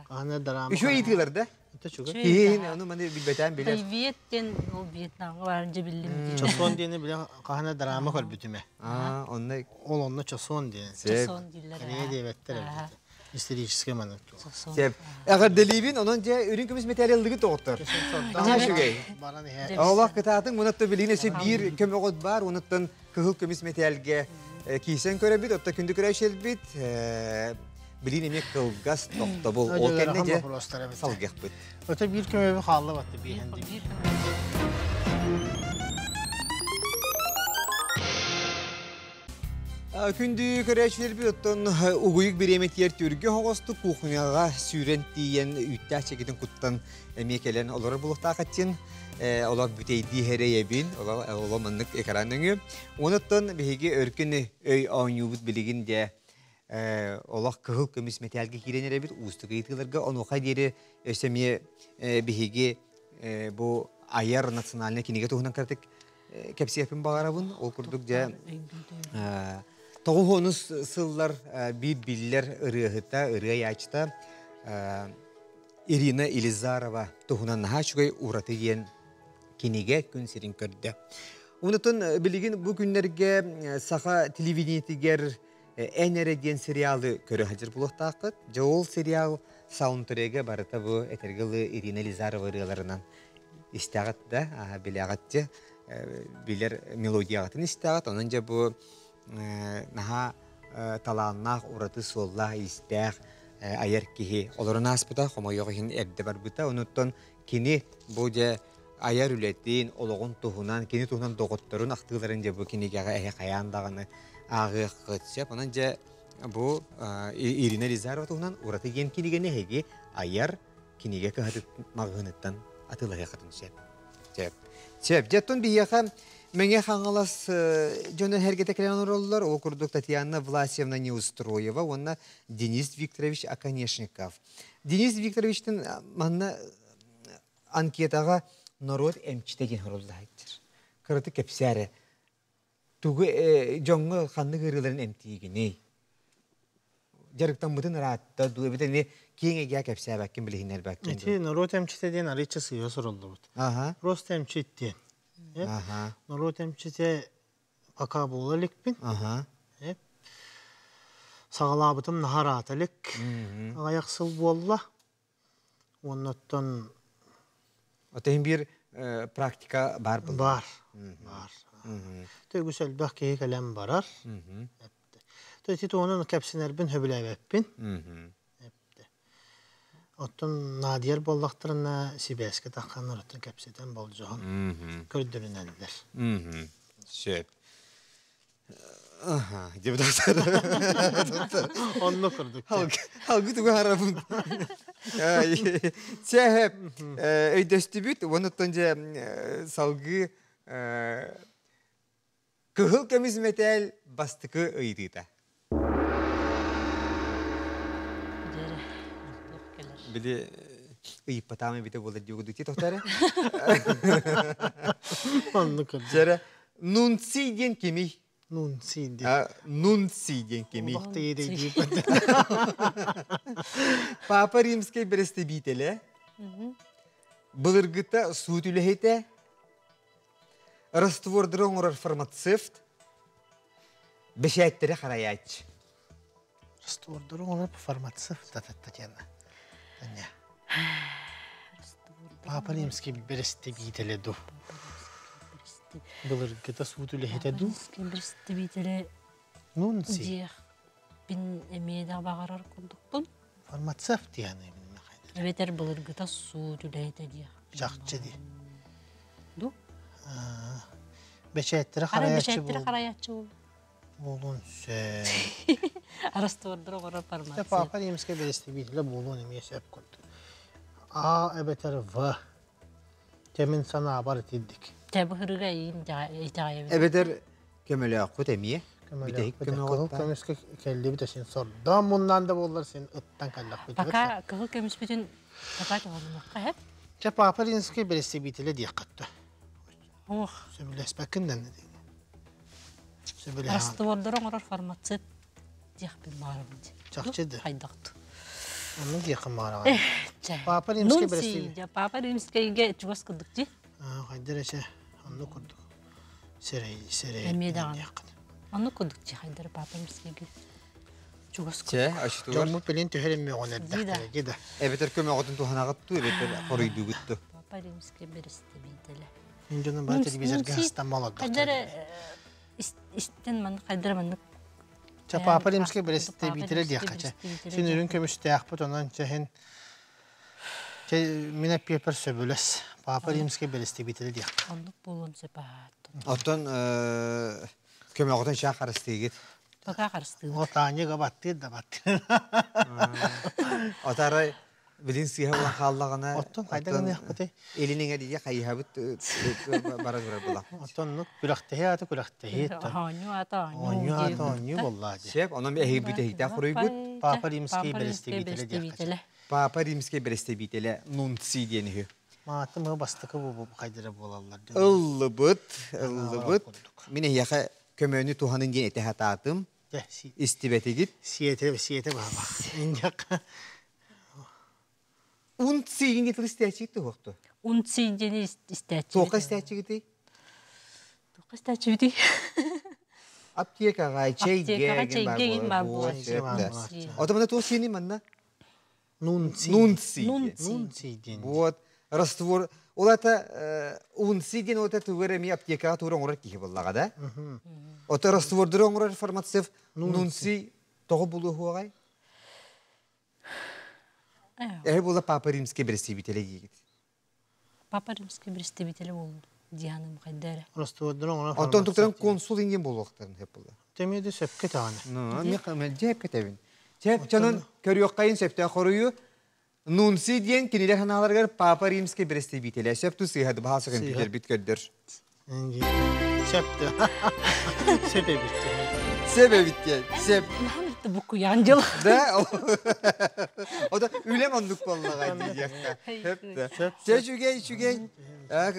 Аны драма. Үчүгэй ыйытыылар да? Киһи ону маны билбэтээн билэр. Вьет диэн ол Вьетнамҥа баарын дьэ биллим. Чосон диэни билэн хаһана драма көрбүтүм ээ. Аа, онно Ол онно Чосон диэн. Чосон дииллэр. Корея диэбэттэр эбит. Историческай маннык туох. Сөп. Эҕэрдэлиибин, онон дьэ үрүҥ көмүс мэтээли ыллыгыт доҕоттор. Наһаа үчүгэй. Баран иһэ. Олох кытаатыҥ, мунаттан билигин өссө биир көмөҕүт баар, онуттан кыһыл көмүс мэтээлгэ киирсэн көрөбүт, отто күндү көрөөччүлэрбит билигин эмиэ кылгас тохтобул. Ол кэннэ дьэ салгыахпыт. Өтө биир көмөбү хаалла батты биэһэн Биир Күндү көрөөччүлэрбит оттон угуйук бириэмэтигэр түргэ оҕостук кухняҕа сүүрэн тиийэн үүттээх чэкитин куттан эмиэ кэлэн олорор булуохтаах аттин олох бүтэйдии эрэйэбин олох маннык экран өҥү онуттан биһиги өркөн өй оонньуубут билигин дьэ олох кыһыл көмүс мэтээлгэ киирэн эрэбит уустук ыйытыыларга онуоха диэри өссө эмиэ биһиги бу айар национальнай кинигэ туһунан кыратык кэпсиэхпин баҕарабын. Ол курдук дьэ тоҕус сыллар биир биллэр ырыаһыта, ырыа айааччыта Ирина Елизарова туһунан наһаа үчүгэй ураты диэн кинигэ күн сирин көрдө. Онутун билигин бу күннэргэ саха телевидениетигэр Эн эрэ диэн сериалы көрө сылдьар буолуохтааххыт. Дьэ ол сериал саундтрегэ барыта бу этэргэ дылы Ирина Елизарова ырыаларынан истэҕит да, билэҕит дьэ, билэр мелодияҕытын истэҕит. Онон дьэ бу наһаа талааннаах, ураты суоллаах-иистээх айар киһи олорон ааспыта, хомойуох иһин эрдэ барбыта. Онуттан кини бу дьэ айар үлэтин, олоҕун туһунан, кини туһунан доҕотторун ахтыыларын дьэ бу кинигэҕэ эһэ хайаан даҕаны ааҕыаххыт сөп. Онон дьэ бу Ирина Елизарова туһунан ураты диэн кинигэни эһиги айар кинигэ кыһатын маҕаһыыныттан атыылаһыаххытын сөп. Сөп. Сөп. Дьэ, оттон биһиэхэ Мэҥэ Хаҥалас дьоно эһэргэтэ кэлэн олороллор. Ол курдук Татьяна Власьевна Неустроева уонна Денис Викторович Оконешников. Денис Викторовичтын манна анкетаҕа норуот эмчитэ диэн суруллаһыттар. Кыратык кэпсээ эрэ. Тугу дьоҥҥо ханнык ыарыыларын эмтиигиний? Дьарыктаммытын ыраатта дуу эбэтэр эмиэ киэҥ эйгэҕэ кэпсээбэккин билиһиннэрбэккин Ити норуот эмчитэ диэн арыычча сыыһа суруллубут. Просто эмчит диэн. Норуот эмчитэ пока буола иликпин. Саҕалаабытым наһаа ыраата илик. Аҕыйах сыл буолла. Уоннаттан Отон биир практика баар буолла. Бар. Бар. Үгүс элбэх киһи кэлэн барар. Ити туһунан кэпсэнэрбин сөбүлээбэппин. Оттон наадыйар буоллахтарына сибээскэ таххан оттон кэпсэтэн болдьоһон көрдөрүнэллэр. Сөп. Онно курдук. Халгы тугу харабын. Чэ, өйдөстүбүт. Онуттан дьэ салгыы кыһыл көмүс мэтээл бастакы ыйытыыта. Били ыйыппатаам эбитэ буолар диэҕи дути тохторо. Оннук курдук. Дьэрэ Нунций диэн кимий? Нунций диэн. Нунций диэн кимий? Олох Папа Римскэй бэрэстэбиитэлэ. Былыргыта суут үлэһитэ. Раствордары оҥорор фармацевт. Бэшээттэри харайааччы. Раствордары оҥорор фармацевт Татьяна. Таня. Папа Римский бэрэстэбиитэлэ ду. Былыргыта суут үлэһитэ ду. Бэрэстэбиитэлэ Нунций. диэх бин эмиэ да баҕарар курдукпун. Фармацевт диэн Эбэтэр былыргыта суут үлэһитэ диэх. Чахчы ди. Ду? Бэчээттэрэ Арай харайааччы бэчээттэрэ харайааччы буол. буолуон сөп. Раствордор оҕорор фармация. Папа Римскэй бэрэстэбиитэлэ буолуон эмиэ сөп курдук. А эбэтэр В. Кэмин санаабар итирдик. Тэ быһырыга иин итэҕэйэбин. Эбэтэр көмөлөөххүт эмиэ. Бүтэһик Көмөлөөхпүт. Кыһыл көмөҕүт көмүскэ кэллибит син сордоон муннаан да буоллар син ыттан кэллэхпит. Пока кыһыл көмүспүтүн пока тоһомунуохха хэп. Чэ Папа Римскэй бэрэстэбиитэлэ диэххэ Ох, Сөбүлэспэккин дэннэ Сөбүлэһэн. Раствордор оҥорор фармацевт диэхпин баҕарабын. Чахчы да. Хайдахту. Онну диэххин баҕараҕын. Папа Римскэй бэрэстэбиитэлэ. Папа Римскэйгэ чугас курдук дии. Хайдар эчэ онну курдук. Сэрэй, сэрэй. Эмиэ даҕаны. Онну курдук дии хайдар Папа Римскэйгэ. Чугас. Чэ, оччотугар. Дьоммут билин түһэр эммэҕин эрдэхтэрэ дии да. Эбэтэр көмөҕүтүн туһанаҕыт дуу, эбэтэр хоруйдуугут дуу. Папа Римский бэрэстэбиитэлэ. Мин дьонум бары телевизорга астан олордохторо. Хайдара истэн маннык хайдара маннык Чэ, Папа Римский бэрэстэбиитэлэ диэххэ чэ. Син үрүҥ көмүстээхпит, онон чэһин чэ мин эппиэппэр сөбүлэс. Папа Римский бэрэстэбиитэлэ диэххэ. Оннук буолуон сөп аат. Оттон көмөҕүтүн чаа харыстыыгыт. Пока харыстыыбыт. О, Таня баттыыр да баттыыр. Отары билин сыыһа буолан хааллаҕына Оттон хайда гыныахпытый? Илин эҥэрдии хайыһабыт бара турар була. Оттон күрэхтэһии аата күрэхтэһии. Оонньуу аата оонньуу. Оонньуу аата оонньуу буоллаа дии. Сөп, онон эһиги бүтэһиктээх хоруйгут. Папа Римский бэрэстэбиитэлэ диэххэ. Папа Римский бэрэстэбиитэлэ нунций диэн үһү. Маатым бастакы бу хайдара буолаллар. Ыллыбыт, ыллыбыт. Мин эһиэхэ көмөнү туһанын диэн этэ сатаатым. Истибэтигит. Сиэтэ, сиэтэ баба. Иньяка. Унций диэн тыл истээччигит туһуохту. Унций диэн истээччигит. Туохха истээччигитий? Туохха истээччибитий? Аптекаҕа чэйгэ чэйгэ баар буолар. Ото мана туох сиэний манна? Нунций. Нунций. Нунций диэн. Вот раствор ол ата унций диэн ол ата тугар эми аптекаҕа тугар оҥорор киһи буоллаҕа да. Ото раствордары оҥорор фармацевт нунций тоҕо булуоһуоҕай? Эһи була Папа Римский бэрэстэбиитэлэ диигит. Папа Римский бэрэстэбиитэлэ буолуу дианым хайда эрэ. Раствордары оҥорор Оттон туктарын консул ингин буолуохтарын сөп буолла. Темиде сөпкө таҕаны. Ну, мен дьэп кетебин. Чэп чонон көрүөххайын сөптөөх хоруйу Нунций диэн кинилэр ханааларыгар Папа Римский бэрэстэбиитэлэ сөп ту сыыһа баһааса компьютербит көрдөр. Сөп Сөп эбит. Сөп эбит диэн. Сөп. Букуян дьыл. Да. Ота үлэм оннук буоллаҕа диэххэ. Сөп да. Чэ үчүгэй үчүгэй.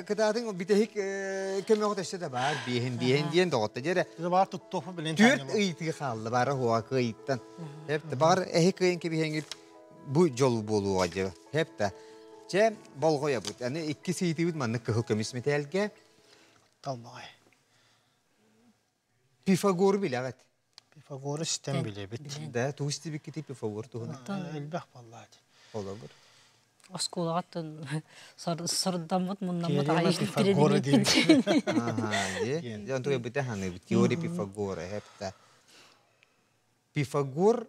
Кытаатын бүтэһик көмөҕө өссө да баар биэһин биэһин диэн доҕотто дьэрэ. Баар туттуохпу билин. Түөрт ыйытыы хаалла баара хуа кыйыттан. Хеп баар эһи кыйын кэбиһэҥит бу дьол буолуоҕа дьэ. Хеп да. Чэ болҕойобут. Аны иккис ыйытыыбыт маннык кыһыл көмүс мэтээлгэ. Талбаҕай. Пифагору билэҕит. Пифагору истэн билэбит. Да, тугу истибиккитий Пифагор туһунан? Элбэх буоллаа. Холобур. Оскуолаҕа сордоммут муннаммыт аҕай Пифагора диэн. Ага, дьон тугу бите ханыыбыт. Теория Пифагора, хепта. Пифагор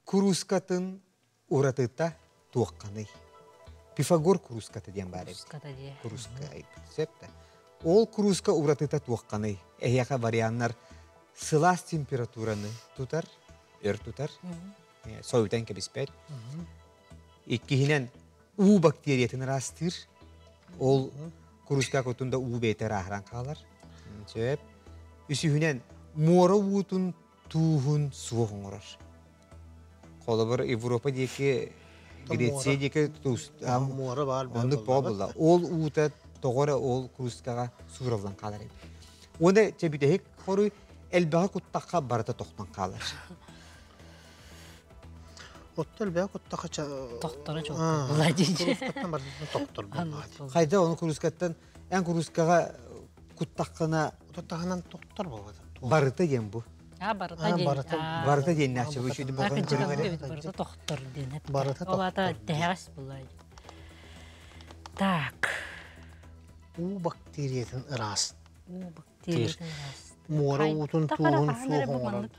куруускатын уратыта туохханый? Пифагор курууската диэн баар эбит. Курууската диэ. Курууска сөп да. Ол курууска уратыта туохханый? Эһиэхэ варианнар сылаас температураны тутар, өр тутар, соютан кэбиспэт. Иккиһинэн уу бактериятын ыраастыыр. Ол курууска кутунда уу бэйэтэ ырааһыран хаалар. Сөп. Үсүһүнэн муора уутун тууһун суох оҥорор. Холобур, Европа диэки, Греция диэки туус муора баар оннук буолла. Ол уута тоҕо эрэ ол куруускаҕа суураллан хаалар эбит. Уонна чэ бүтэһик хоруй элбэҕи куттахха барыта тохтон хаалар. Оттон элбэҕи куттахха тохторо чуолкай буолла дии. Куруускаттан барытын тохтор буолла. Хайда ону куруускаттан эн куруускаҕа куттаххына таһынан тохтор буолбата. Барыта диэн бу. А барыта диэн. Барыта диэн нахчы бу үчүгэй болҕон көрүҥ Барыта тохтор диэн. Барыта тохтор. Ол ата тэһэҕэс буолла. Так. Уу бактериятын ыраас. Уу бактериятын ыраас. Муора уутун тууһун суох оҥорор.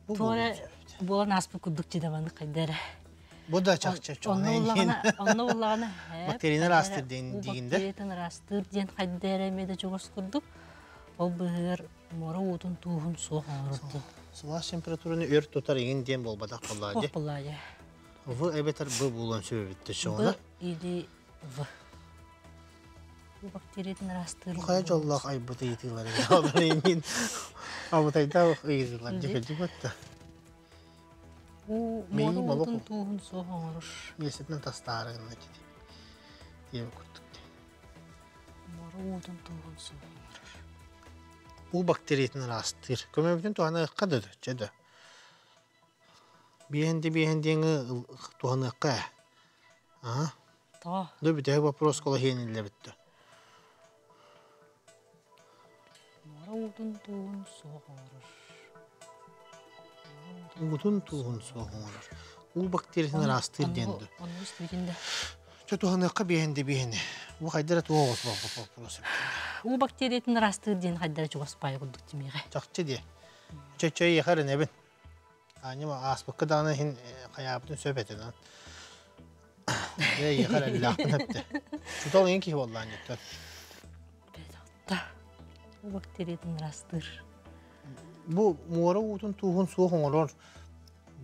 Туора буолан ааспыт курдук чидаманы хайда эрэ. Бу да чахчы Онно буллаҕына бактерияны ыраастыыр диэн диигин да. Бактериятын ыраастыыр диэн хайда эрэ эмиэ да чугас курдук. Ол быһыгар муора уутун тууһун суох оҥорор диэн. Сылаас температураны өр тутар иҥин диэн буолбатах буоллаа дии. Буоллаа дии. В эбэтэр Б буолуон сөбүттэ чоҕуна. Б или В. Бу бактериятын ыраастыыр. Хайа дьоллоох айбыт ыйытыылар иҥин. Абытайдаах ыйытыылар дьэкэдьи батта. Уу муора уутун тууһун суох оҥорор. Миэстэтинэн тастаары гынна дии. Диэбит курдук. Муора уутун тууһун суох оҥорор. Уу бактериятын ыраастыыр. Көмөбүтүн туһаныахха да чэ да. Биэһин де биэһин диэҥи туһаныахха ээ. Аа. Тоҕо? Ду бүтэһик вопрос кола иһиэниллэбит да. Муора уутун тууһун суох оҥорор. Уутун тууһун суох оҥорор. Уу бактериятын ыраастыыр диэн Онну дуо? онну истибитин да. Чэ туһаныахха биэһин да биэһини. Бу хайдара туох оҕус вопрос Уу бактериятын ыраастыыр диэн хайдара чугас паайа курдук тимиэҕэ. Чахчы диэ. Чэ чэ иэхэр энэбин. Аанньама ааспыкка даҕаны иһин хайаабытын сөп этин. Дьэ иэхэр эллээхпин эптэ. Чутал иҥ киһи буоллаан дьиттэр. Уу бактериятын ыраастыыр. Бу муора уутун тууһун суох оҥорор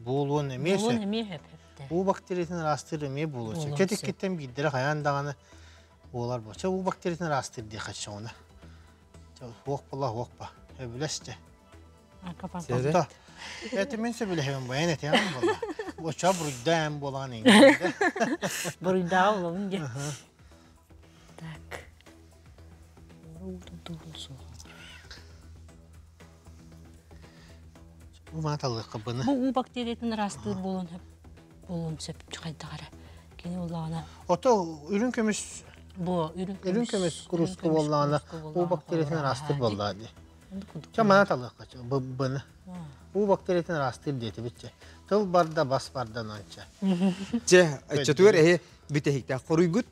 буолуон эмиэ Буолуон сөп. эмиэ сөп эптэ. Уу бактериятын ыраастыыр эмиэ буолуон сөп. Буолуон Чэ сөп. тиккиттэн биирдэрэ хайаан даҕаны буолар буо. Чэ уу бактериятын ыраастыыр диэххэ чоҕуна. Чэ суох була суох ба. Өбүлэс чэ. Сэрэ. Эти мин сөбүлэһэбин бу эн этиэҕин буолла. Оччо буруйдаан буолаан иҥ. Буруйдааҕы булабын диэн. Так. Уутун туһун суох. Бу мааталыахха быны. Бу уу бактериятын ыраастыыр буолуон сөп буолуон сөп хайдах эрэ. Кини улаана Ото үрүҥ көмүс бу үрүҥ үрүҥ көмүс куруска буоллаҕына уу бактериятын ыраастыыр буоллаҕа дии. Чэ мана талыахха быны. Уу бактериятын ыраастыыр диэтибит чэ. Тыл барда бас барда нанча. Чэ, оччотугар эһи бүтэһиктээх хоруйгут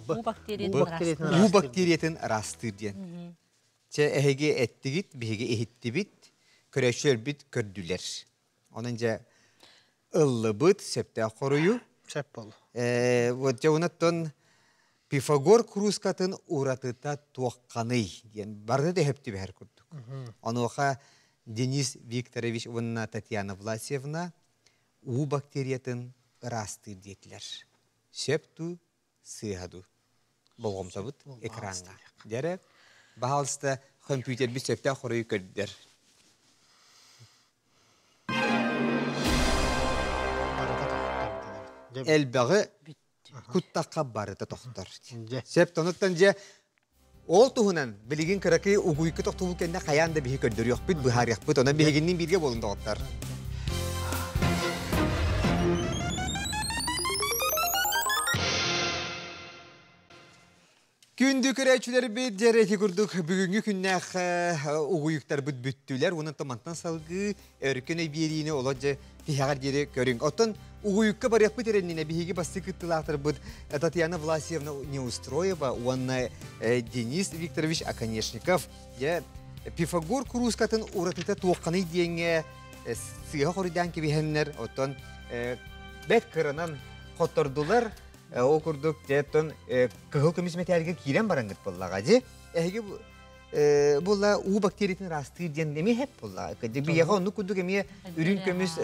Уу бактериятын Уу бактериятын ыраастыыр. уу бактериятын ыраастыыр диэн. Чэ, эһиги эттигит, биһиги иһиттибит, көрөөччүлэрбит көрдүлэр. Онон дьэ ыллыбыт сөптөөх хоруйу. Сөп буолла. Вот дьэ онон Пифагор куруускатын уратыта туохханый диэн барыта да сөп түбэһэр курдук. Онуоха Денис Викторович уонна Татьяна Власьевна уу бактериятын ыраастыыр диэтилэр. Сөп дуу, сыыһа дуу? Болҕомтобут экраҥҥа. Дьэрэ, баһаалыста компьютербит сөптөөх хоруйу көрдөр. Элбэҕи куттахха барыта тохтор. Сөп тонуттан дьэ ол туһунан билигин кыракый угуйку тохтубут кэннэ хайаан да биһи көрдөрүөхпүт, быһаарыахпыт. Онон биһигинниин бииргэ буолун доҕоттор. Күндү көрөөччүлэрбит дьэ ити курдук бүгүҥҥү күннээх угуйуктарбыт бүттүлэр. Уонна мантан салгыы өркөн өй биэриини олох дьэ тиһэҕэр диэри көрүҥ. Оттон угуйукка барыахпыт эрэннинэ биһиги бастакы кыттыылаахтарбыт Татьяна Власьевна Неустроева уонна Денис Викторович Оконешников дьэ Пифагор куруускатын уратыта туохханый диэҥҥэ сыыһа хоруйдаан кэбиһэннэр, оттон бэт кыранан хоттордулар. Ол курдук, оттон кыһыл көмүс мэтээлгэ киирэн бараҥҥыт буоллаҕа дии. Эһиги буолла уу бактериятын ыраастыыр диэн эмиэ хэп буолла. Биһиэхэ оннук курдук эмиэ үрүҥ көмүс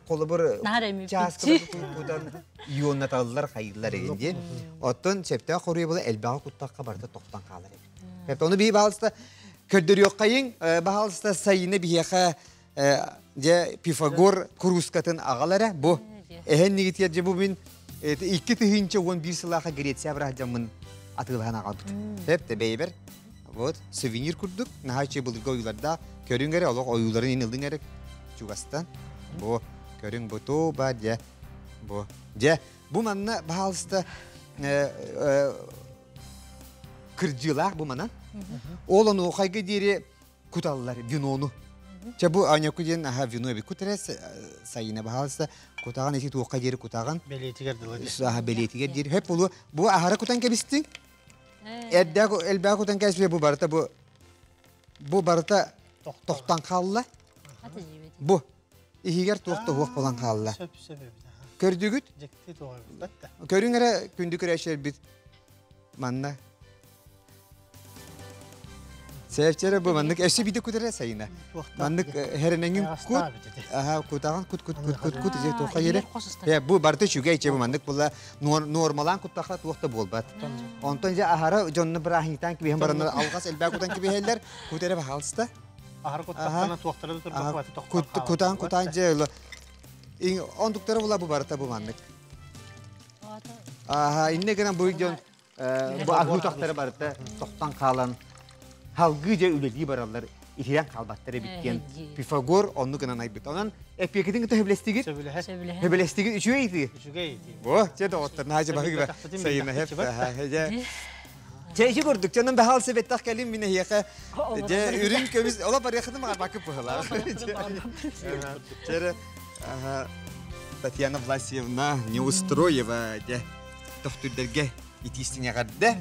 холобур чааскыла кутан ионнаталлар хайыыллар эҥин диэн. Оттон сөптөөх хоруйа буола элбэҕи куттахха барыта тохтон хаалар эбит. Ону биһи баһаалыста көрдөрүөххэйиҥ, баһаалыста сайына биһиэхэ дьэ Пифагор куруускатын аҕал эрэ бу эһэн нигитигэр дьэ бу мин 2011 сыллаахха Греция быраһдьаммын атыылаһан аҕалбыт. Тэп бэйэбэр вот сувенир курдук наһаа үчүгэй былыргы ойуулардаах көрүҥ эрэ олох ойууларын ин ылдыҥ эрэ чугастан бу көрүҥ бу тоо ба дьэ бу дьэ бу манна баһаалыста кырдьыылаах бу манан ол онуохайга диэри куталлар винону. Чэ бу аньоку диэн аха вино эбит кутара сайына баһаалыста кутаҕан ити туохха диэри кутаҕан бэлиэтигэр дылы аха бэлиэтигэр диэри хөп болу бу аһара кутан кэбистиҥ эрдээх элбээх кутан кэбиспит бу барыта бу бу барыта тохтон хаалла бу иһигэр туох да уох болан хаалла сөп сөп эбит көрдүгүт дьикти туох эбит көрүҥ эрэ күндү көрөөччүлэрбит Манна. Сээпчэрэ бу маннык өссө биде кутара сайына. Маннык херенеңин кут. Аха кутаган кут кут кут кут кут же туха ере. Э бу барты үчүгэй че бу маннык була нормалаан куттаха туохта буолбат. Онтон же ахара дьонну бырааһынньыктаан кибиһэн бараннар алгас элбээ кутан кибиһэллэр кутере баһаалыста. Ахара куттахтана туохтара да турбакка Кут кутан кутан же ондуктара була бу барыта бу маннык. Аха инне гынан бу дьон бу аһыы утахтара барыта тохтон хаалан халгыы дьэ үлэлии бараллар итирэн хаалбаттар эбит диэн Пифагор оннук гынан айбыт. Онон эпиэкитин кытта сөбүлэстигит? Сөбүлэстигит үчүгэй ити. Үчүгэй ити. Бо, чэ доҕоттор, наһаа дьэ баһыгыба сайына хэп. Дьэ. Чэйи курдук, чонон бахал себеттах кэлин мин эһиэхэ дьэ үрүҥ көмүс ола барыахытым баҕарбакка быһылаах. Чэрэ Татьяна Власьевна Неустроева дьэ тохтурдэргэ итиистин эҕэрдэ.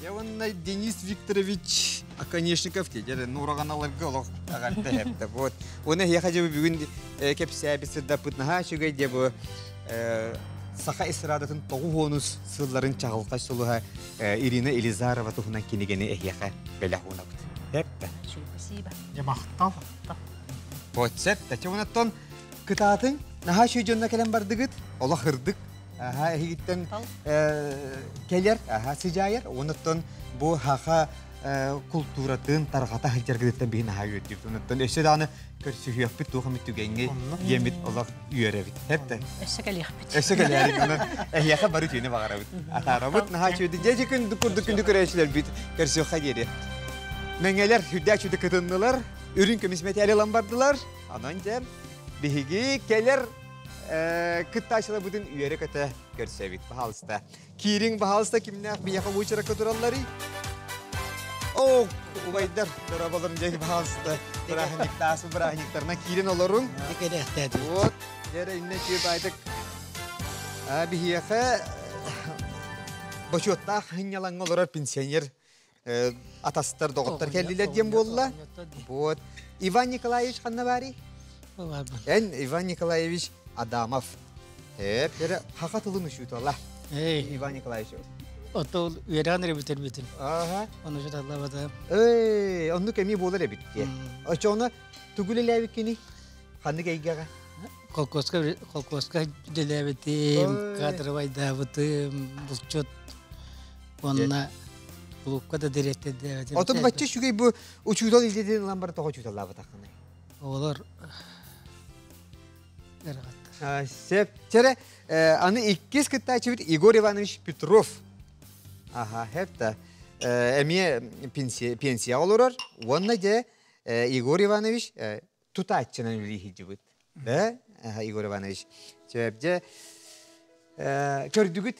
Я уонна Денис Викторович Оконешников дьэ нураҕаналарга олох эҕэрдэ хэптэ. Вот. Уонна эһиэхэ дьэ бүгүн кэпсээбит сырдаппыт наһаа үчүгэй дьэ бу саха эстрадатын тоҕус сылларын чаҕылхай сулуһа Ирина Елизарова туһунан кинигэни эһиэхэ бэлэх уунабыт. Эппэ. Спасибо. Дьэ махтал. Вот сеп, тачы кытаатын, наһаа үчүгэй дьонно кэлэн бардыгыт, олох ырдык, аха эһигиттэн кэлэр, аха сыдьаайар, онуттан бу хаха култууратын тарҕата сылдьаргытыттан биһи наһаа үөрдүбүт. Онуттан өссө даҕаны көрсүһүөхпүт туох эмит түгэҥҥэ диэммит олох үөрэбит. Хэптэ. Өссө кэлиэхпит. Өссө кэлээрик. Онон эһиэхэ бары үтүөнү баҕарабыт. Атаарабыт наһаа үчүгэй. Дьэ күн курдук күндү көрөөччүлэрбит көрсүөххэ диэри. Мэҥэлэр үрдээх үчүгэй кытыннылар, үрүҥ көмүс мэтээли ылан бардылар. Онон дьэ биһиги кэлэр кыттааччыларбытын үөрэ-көтө көрсөбүт. Пожалуйста. Киириҥ, баһаалыста, кимнээх биһиэхэ уочаракка туралларый? О, убайдар, дорооболорун дьэ, баһаалыста, бырааһынньыктаас бырааһынньыктарына киирин олоруҥ. Вот, дьэ, иннэ үчүгэй баайдык. Биһиэхэ бочуоттаах сынньалаҥҥа олорор пенсионер атастар, доҕоттор кэллилэр диэн буолла. Вот. Иван Николаевич ханна баарый? Эн Иван Николаевич Адамов. Эп, эрэ хаха тылын учуутала. Эй. Иван Николаевич. Ото үөрэҕин эрэ бүтэрбитим. Ага. Ону учууталлаабата. Эй, оннук эмиэ буолар эбит дии. Очоҕуна тугу үлэлээбиккиний? Ханнык эйгэҕэ? Холкуоска холкуоска үлэлээбитим, кадровайдаабытым, булчут уонна кулуупка да дириэктэрдээбитим. Отон бачча үчүгэй бу учуутал идэтин ылан баран тоҕо учууталлаабатаххыный? Оҕолор ыарахаттар. Сөп. Чэрэ, аны иккис кыттааччыбыт Егор Иванович Петров. Аха, хэп да. Эмиэ пенсия олорор. Уонна дьэ Егор Иванович тутааччынан үлэлии сылдьыбыт. Да, Егор Иванович. Сөп дьэ көрдүгүт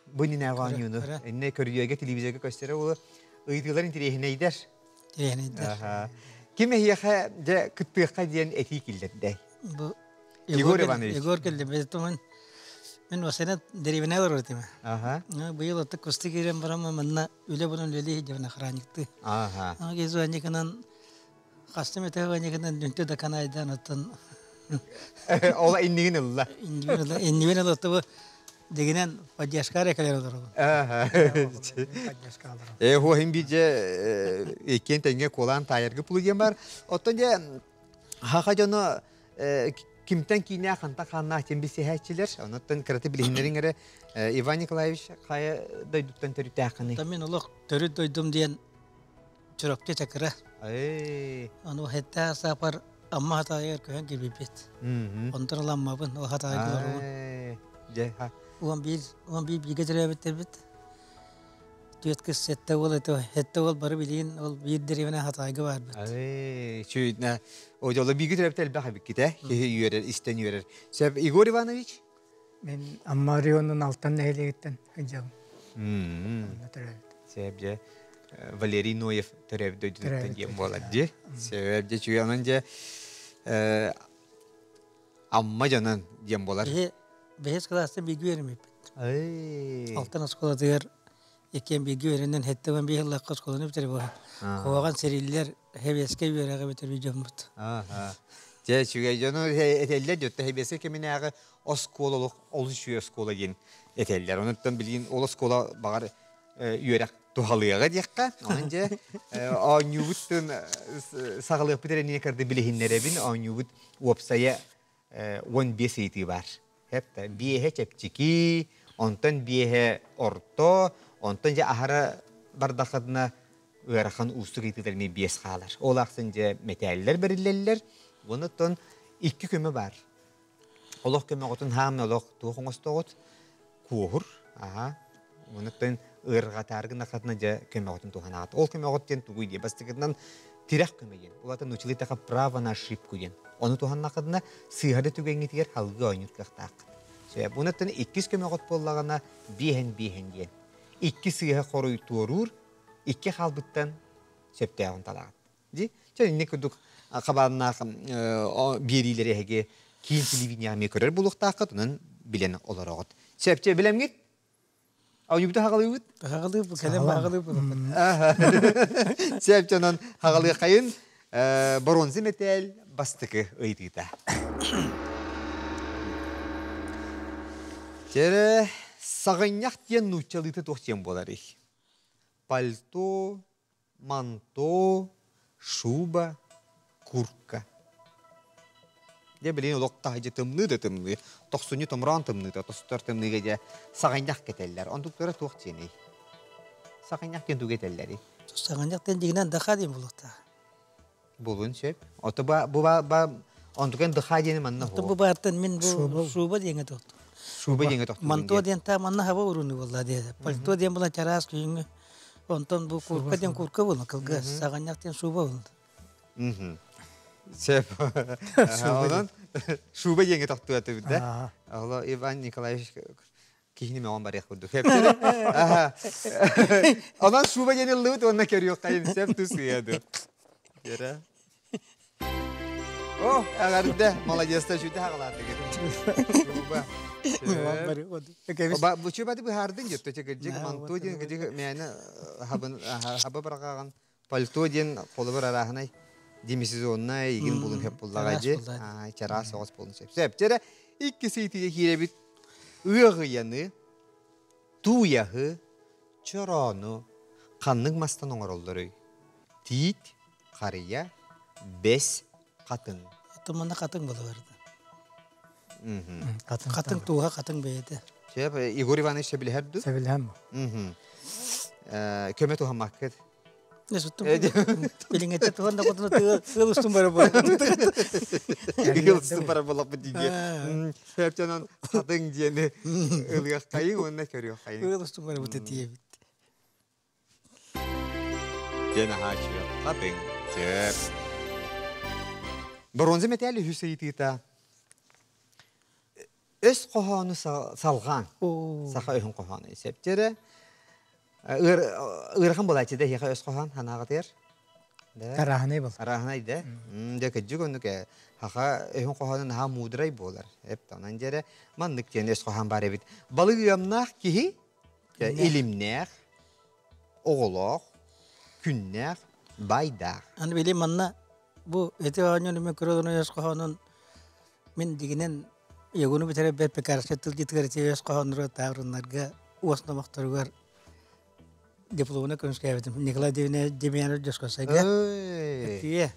бу иннинээҕи оонньууну. Инне көрүөгэ телевизорга көстөрө ол ыйытыылар интириэһинэйдэр. Интириэһинэйдэр. Ким эһиэхэ дьэ кыттыахха диэн этии киллэрдэй? Бу Егор Иванович. Егор кэллэ. Мен мен осена деревня олорор этим. Ага. Быйыл отта кусты киирэн баран манна үлэ булан үлэлии сылдьабын охранникты. Ага. Ага, Хастым этэ дүнтү да канайдан оттон Ол иннигин ылла. Иннибин ылла тобу дегинен поддержка эрэ олоробун. Поддержка аларым. Э хуохин биже иккиэн тэҥҥэ куолаан таайаргы пулу диэн бар. Оттон дьэ хаха дьоно кимтэн киинэ ханта хааннаах диэн билсиһээччилэр. Онуттан кыраты билиһиннэриҥ эрэ Иван Николаевич хайа дойдуттан төрүттээххиний? Мин олох төрүт дойдум диэн Чурапчы Чакыра. Ону хэтта саапар Амма хатаайыгар көһөн кэлбиппит. Онтон ыла Аммабын, ол хатаайга олоробун. Дьэ, ха. 11 11 бииргэ төрөөбүттэрбит. Түөрт кыс сэттэ уол этэ, сэттэ уол бары билигин ол биир дэриэбинэ хатаайга баарбыт. Ай, чүйтнэ. О, дьоло бииргэ төрөөбүт элбэх эбиккит, э? Киһи үөрэр, истэн үөрэр. Сөп, Егор Иванович? Мен Амма районун Алтан нэһилиэгиттэн сылдьабын. Онно төрөөбүт. Сөп, дьэ. Валерий Ноев төрөөбүт дойдутуттан диэн буолар дии. Сөп, дьэ, үчүгэй. Онон дьэ Амма дьонун диэн буолар. Биһи бэһис кылаастан бииргэ үөрэммиппит. Алтан оскуолатыгар иккиэн бииргэ үөрэнэн 75 сыллаахха оскуоланы бүтэрэ буолан. Куһаҕан сэриллэр сэбиэскэй үөрэҕи бүтэрбит дьоммут. Дьэ, үчүгэй дьону этэллэр дьотто сэбиэскэй кэминээҕи оскуола олох олус үчүгэй оскуола диэн этэллэр. Онуттан билигин ол оскуола баҕар үөрэх туһалыаҕа диэххэ. Онон дьэ оонньуубут саҕалыахпыт эрэ иннинэ кырды билиһиннэрэбин. Оонньуубут уопсайа 15 ыйытыы баар. Хэп биэһэ чэпчэки, онтон биэһэ орто, онтон дьэ аһара бардаххытына ыарахан уустук ыйытыылар эмиэ биэс хаалар. Ол ахсын дьэ мэтээллэр бэриллэллэр. Онуттан икки көмө баар. Олох көмөҕүтүн хаамна олох туох оҥостоҕут? Куоһур. Аха. Онуттан ыарырҕатаары гынаххытына дьэ көмөҕүтүн туһанаҕыт. Ол көмөҕүт диэн тугуй диye бастакытынан тирэх көмө диэн. Ол аата нууччалыы таха право на ошибку диэн. Ону туһаннаххытына сыыһа да түгэҥҥитигэр салгыы оонньуур кыахтааххыт. Сөп. Онуттан иккис көмөҕүт буоллаҕына биэһэн биэһэн диэн. Икки сыыһа хоруй туоруур. Икки хаалбыттан сөптөөҕүн талаҕыт. Ди, чэ инник курдук хабааннаах биэриилэри эһиги киин телевидениеҕа эмиэ көрөр буолуохтааххыт, онон билэн олороҕут. Сөпчө билэмҥит? Оонньуубуту хаҕалыыбыт? Хаҕалыыбыт, кэлэн хаҕалыыбыт. Сөп дьонон хаҕалыаххайын боруонса мэтээл бастакы ыйытыыта. Чэрэ саҕынньах диэн нууччалыыта туох диэн буоларый? Пальто, манто, шуба, куртка. Дьэ билигин олох таһырдьа тымныы да тымныы, тохсунньу томороон тымныыта, тостор тымныыга дьэ саҕынньах кэтэллэр. Онтуктара туох диэний? Саҕынньах диэн тугу этэллэрий? Саҕынньах диэн дьиҥинэн даха диэн буолуохтаах. Булун сөп. Ото ба бу ба ба онтукен дыха диэни манна Ото бу баартан мин бу шуба диэҥэ тохту. Шуба диэҥэ тохту. Манто диэн та манна хаба уруну буолла диэ. Пальто диэн була чараас күһүҥҥү. Онтон бу курка диэн курка буолла кылгас. Саҕанньах диэн шуба буолла. Сөп. Онон шуба диэҥэ тохту этибит да. Алло Иван Николаевич киһини мөҕөн барыах курдук. Онон шуба диэн ыллыбыт уонна көрүөххэйин сөп тус ыйа ду. Дера. О, эҕэрдэ, молодецта үчүгэй хаҕалаатыгыт. Шуба. Бу чубаты быһаардын дьөттө кырдьык манту диэн кырдьык мээнэ хабын хаба бараҕаҕын пальто диэн холобур арааһынай демисезоннай игин булун хөп буллаҕа дьи чараас соҕус буолун сөп. Сөп. Дьэрэ икки сыйтыга киирэбит ыаҕыйаны, тууйаһы, чороону ханнык мастан оҥороллоруй? Тиит, харыйа, бэс, хатыҥ. Туманна хатыҥ буолар. Хатыҥ тууһа хатыҥ бэйэтэ. Сөп, Егор Иванович сөбүлэһэр дуу? Сөбүлэһэм. Көмө туһаммаккыт. Билиҥҥэтэ туһан да хотуна тыал устун бара буолла. Тыал устун бара буоллахпыт диye. Сөптөнөн хатыҥ диэни ылыаххайыҥ уонна көрүөххэйиҥ. Тыал устун бара бут тиийэбит. Диэн аһааччы хатыҥ. Сөп. Бронза мэтээл үһүс ыйытыыта. Өс хоһоону салҕаан. Саха өһүн хоһоону. Септері ыарахан буолааччы да эһиэхэ өс хоһоон санааҕытыгар? Арааһынай был. Арааһынай да. Дьэ кырдьык оннук ээ. Хаха өһүн хоһоону наһаа муударай буолар. Эп онон дьэрэ маннык диэн өс хоһоон баар эбит. Балык ыамнаах киһи илимнээх, оҕолоох, күннээх, байдаах. Аны били манна бу эти оонньууну мен көрө өс хоһоонун мин дигинен Егону бүтэрэ бэрт пекарскай тылдьытыгар ити өс хоһооннору таабырыннарга уос номохторугар дипломуна көмүскээбитим. Николай Демьянович Дьоскосайга. Тиэ.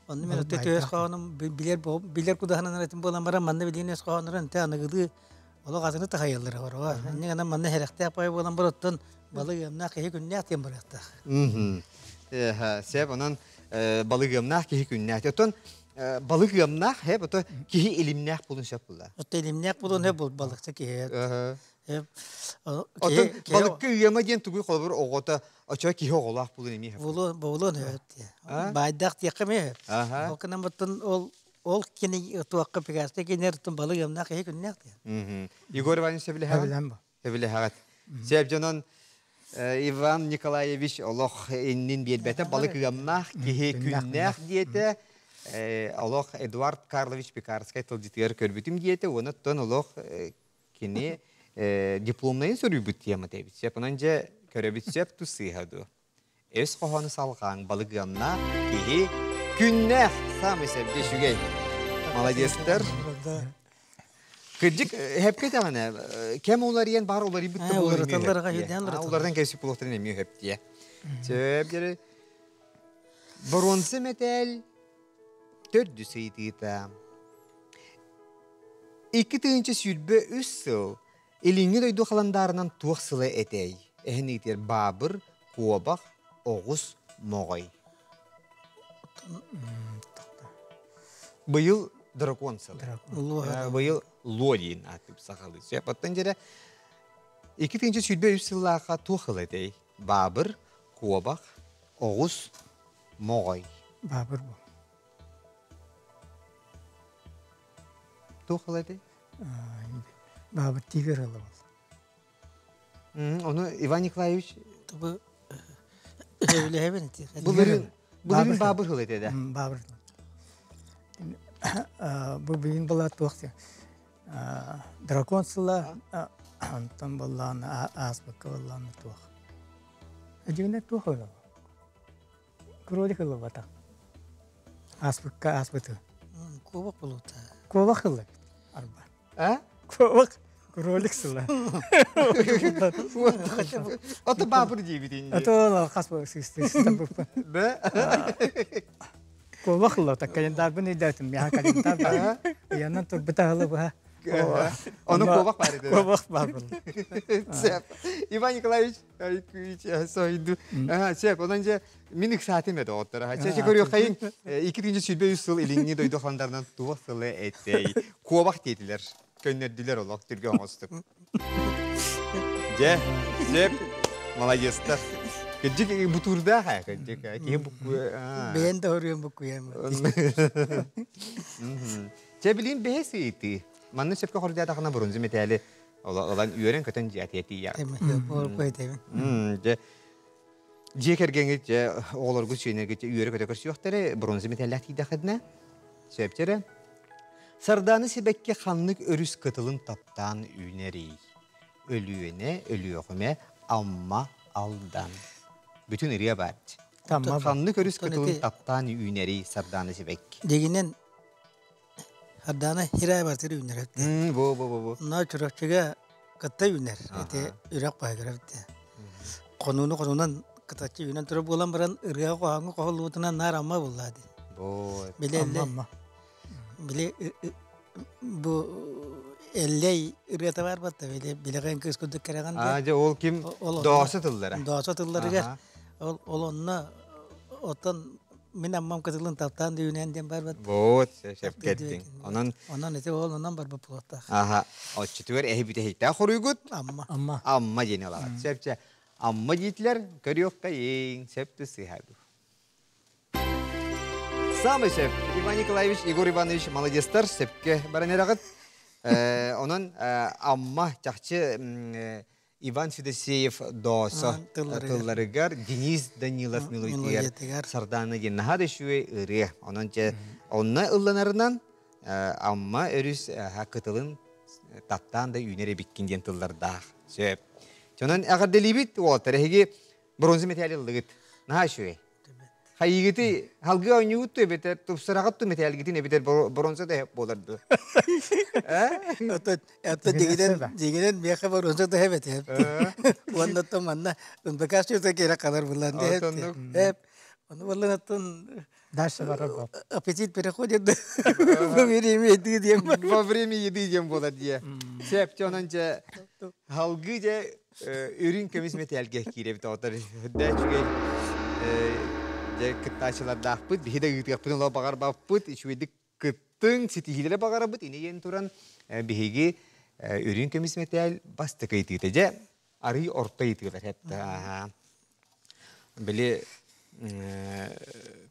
Онно мен өттө өс хоһоонум билер билер кудаһынан этим буолан баран манна билиин өс хоһооннорун те аныгылыы олох атыны тахайаллар ороо. Инньэ гынан манна хэрэхтээх пай буолан бар оттон балык ыамнаах киһи күннээх диэн барыахтаах. Сеп онон балык ыамнаах киһи күннээх. Оттон балык ыамнаах хэп ото киһи илимнээх булун сөп була. Отто илимнээх булун хөп бул балыкчы киһи. Оттон балыкка ыама диэн тугуй холобур оҕото очо киһи оҕолоох булун эмиэ. Булун булун хөп диэ. Байдах диэххэ эмиэ хөп. Ол гынан баттан ол ол кини туохха пегасты кинер тун балык ыамнаах киһи күннээх диэн. Егор Иванович сөбүлэһэҕит? Сөбүлэһэм бу. Сөбүлэһэҕит. Сөп дьонон Иван Николаевич олох иннин биэрбэтэ, балык ыамнаах киһи күннээх диэтэ. Олох Эдуард Карлович Пекарскай тылдьытыгар көрбүтүм диэтэ, уонна оттон олох кини дипломнайын суруйбут темата эбит. Сөп, онон дьэ көрөбүт сөп тус сыыһа дуо? Өс хоһоону салҕааҥ балыгыамнаах киһи күннээх саамай сэргэ үчүгэй. Молодецтар. Кырдьык, хэпке даҕаны кэм уларыйан баар уларыйбыт да буолар эмиэ Улардан кэпсип булуохтарын эмиэ хөп дие. Сөп дьэри. Боруонса мэтээл төрдүс ыйытыыта. 2023 сыл Илиҥҥи дойду халандаарынан туох сыла этэй? Эһин ыытыар баабыр, куобах, оҕус, моҕой. Быйыл дракон сыла. Быйыл луо диэн ааттыып сахалыы. Сөп. Оттон дьэрэ 2023 сыллаахха туох сыла этэй? Баабыр, куобах, оҕус, моҕой. Баабыр бу. Туох сыла этэй? Баабыр тигр ыла бол. Ону Иван Николаевич Тобу Сөбүлэһэбин ити. Былырын былырын баабыр хыл этэ да. Баабыр. Бу билин была туох дракон сыла онтон боллаан ааспыкка боллаан туох. Дьигинэ туох ылла. Кролик ыллыбата. Ааспыкка ааспыты. Куобах болута. Куобах ылла. Арба. А? Куобах кролик сыла. Ото баабыр диэбитин. Ото хас сысты Да? Куобах ылла, так календарбын өйдөөтүм, яха календар бар. Янан турбута ылы быһа. Ону куобах бар edi. Куобах бар. Сеп. Иван Николаевич, сойду. Сеп, онон же мин ыксаатым эди оттор. Чече көрүө хайын 2023 сыл илиңни дойду хандарынан туох сылы эттей. Куобах диэтилер. Көннөрдүлэр олох түргө оҥостук. Же, сеп, молодецтар. Кыдьык бутуурдаах ээ, кыдьык. Киһи бу Бэйэн да хоруйан буккуйам. Чэ билин бэһэ сыйты. Манна сөпкө хордуятахына бронза металли олан үөрэн-көтөн дьиэтиэ тиийэр. Дьэ дьиэ кэргэҥҥит дьэ оҕолоргут сиэннэргит үөрэ-көтө көрсүөхтэрэ бронза металлаах тиийдэххитинэ сөптөрө. Сардаана сибэкки ханнык өрүс кытылын таптаан үүнэрий? Өлүөнэ, Өлүөхүмэ, Амма, Алдан. Бүтүн ырыа баар. Ханнык өрүс кытылын таптаан үүнэрий Сардаана сибэкки? Дегинен Сардаана хирай бартыр үүнэр. Бу бу бу бу. Но Чурапчыга кытта үүнэр. Эти үрэх баһыгар эбит. Хонууну хонуунан кытаччы үүнэн турар буолан баран ырыа хоһооҥҥо хоһуллубутунан наар Амма буллаа дии. Бу Били Амма. Били бу Эллэй ырыата бар батта били билэҕин кыыс курдук кэрэҕин Аа дьэ ол ким доосо тыллара. Доосо тылларыгар ол ол онно оттон мин аммам кытылын таптаан дүйүнэн диэн бар бат. Вот сөп кеттиң. Онон онон ити ол онон барбыт буолуохтаах. Аха оччутугар эһи бүтэһиктээх хоруйгут Амма. Амма. Амма диэни ылаҕыт. Сөпчэ Амма диэтилэр көрүөххэ сөп сыһабы. Самый сөп. Иван Николаевич, Егор Иванович молодецтар сөпкө баран эрэҕит. Онон Амма чахчы Иван Федосеев доосо тылларыгар Денис Данилов мелодиятыгар Сардаана диэн наһаа да үчүгэй ырыа. Онон дьэ онно ылланарынан Амма өрүс кытылын таптаан да үүнэр эбиккин диэн тыллардаах. Сөп. Онон эҕэрдэлиибит уолаттар эһиги бронза металл ыллыгыт. Наһаа үчүгэй. Хайыгыты халгы оонньугут ту эбэтэр тупсараҕыт ту металлгитин эбэтэр бронза да буолар дуо? Это это дигинен дигинен меха бронза да эбет. Уонна то манна НБК что керек калар булан деп. Оны боллан аттан Дальше барар аппетит переходит во время еды диэн. Во время еды диэн буолар дие. Сеп онон же халгы же үрүн көмүс металлге кииребит оҕотор. Дэ үчүгэй дьэ кыттааччылардаахпыт, биһи да ыытыахпытын олох баҕарбаппыт, үчүгэйдик кыттыҥ, ситиһиилэри баҕарабыт, инийэн туран биһиги үрүҥ көмүс мэтээл бастакы ыйытыыта дьэ арый орто ыйытыылар эттэ. Били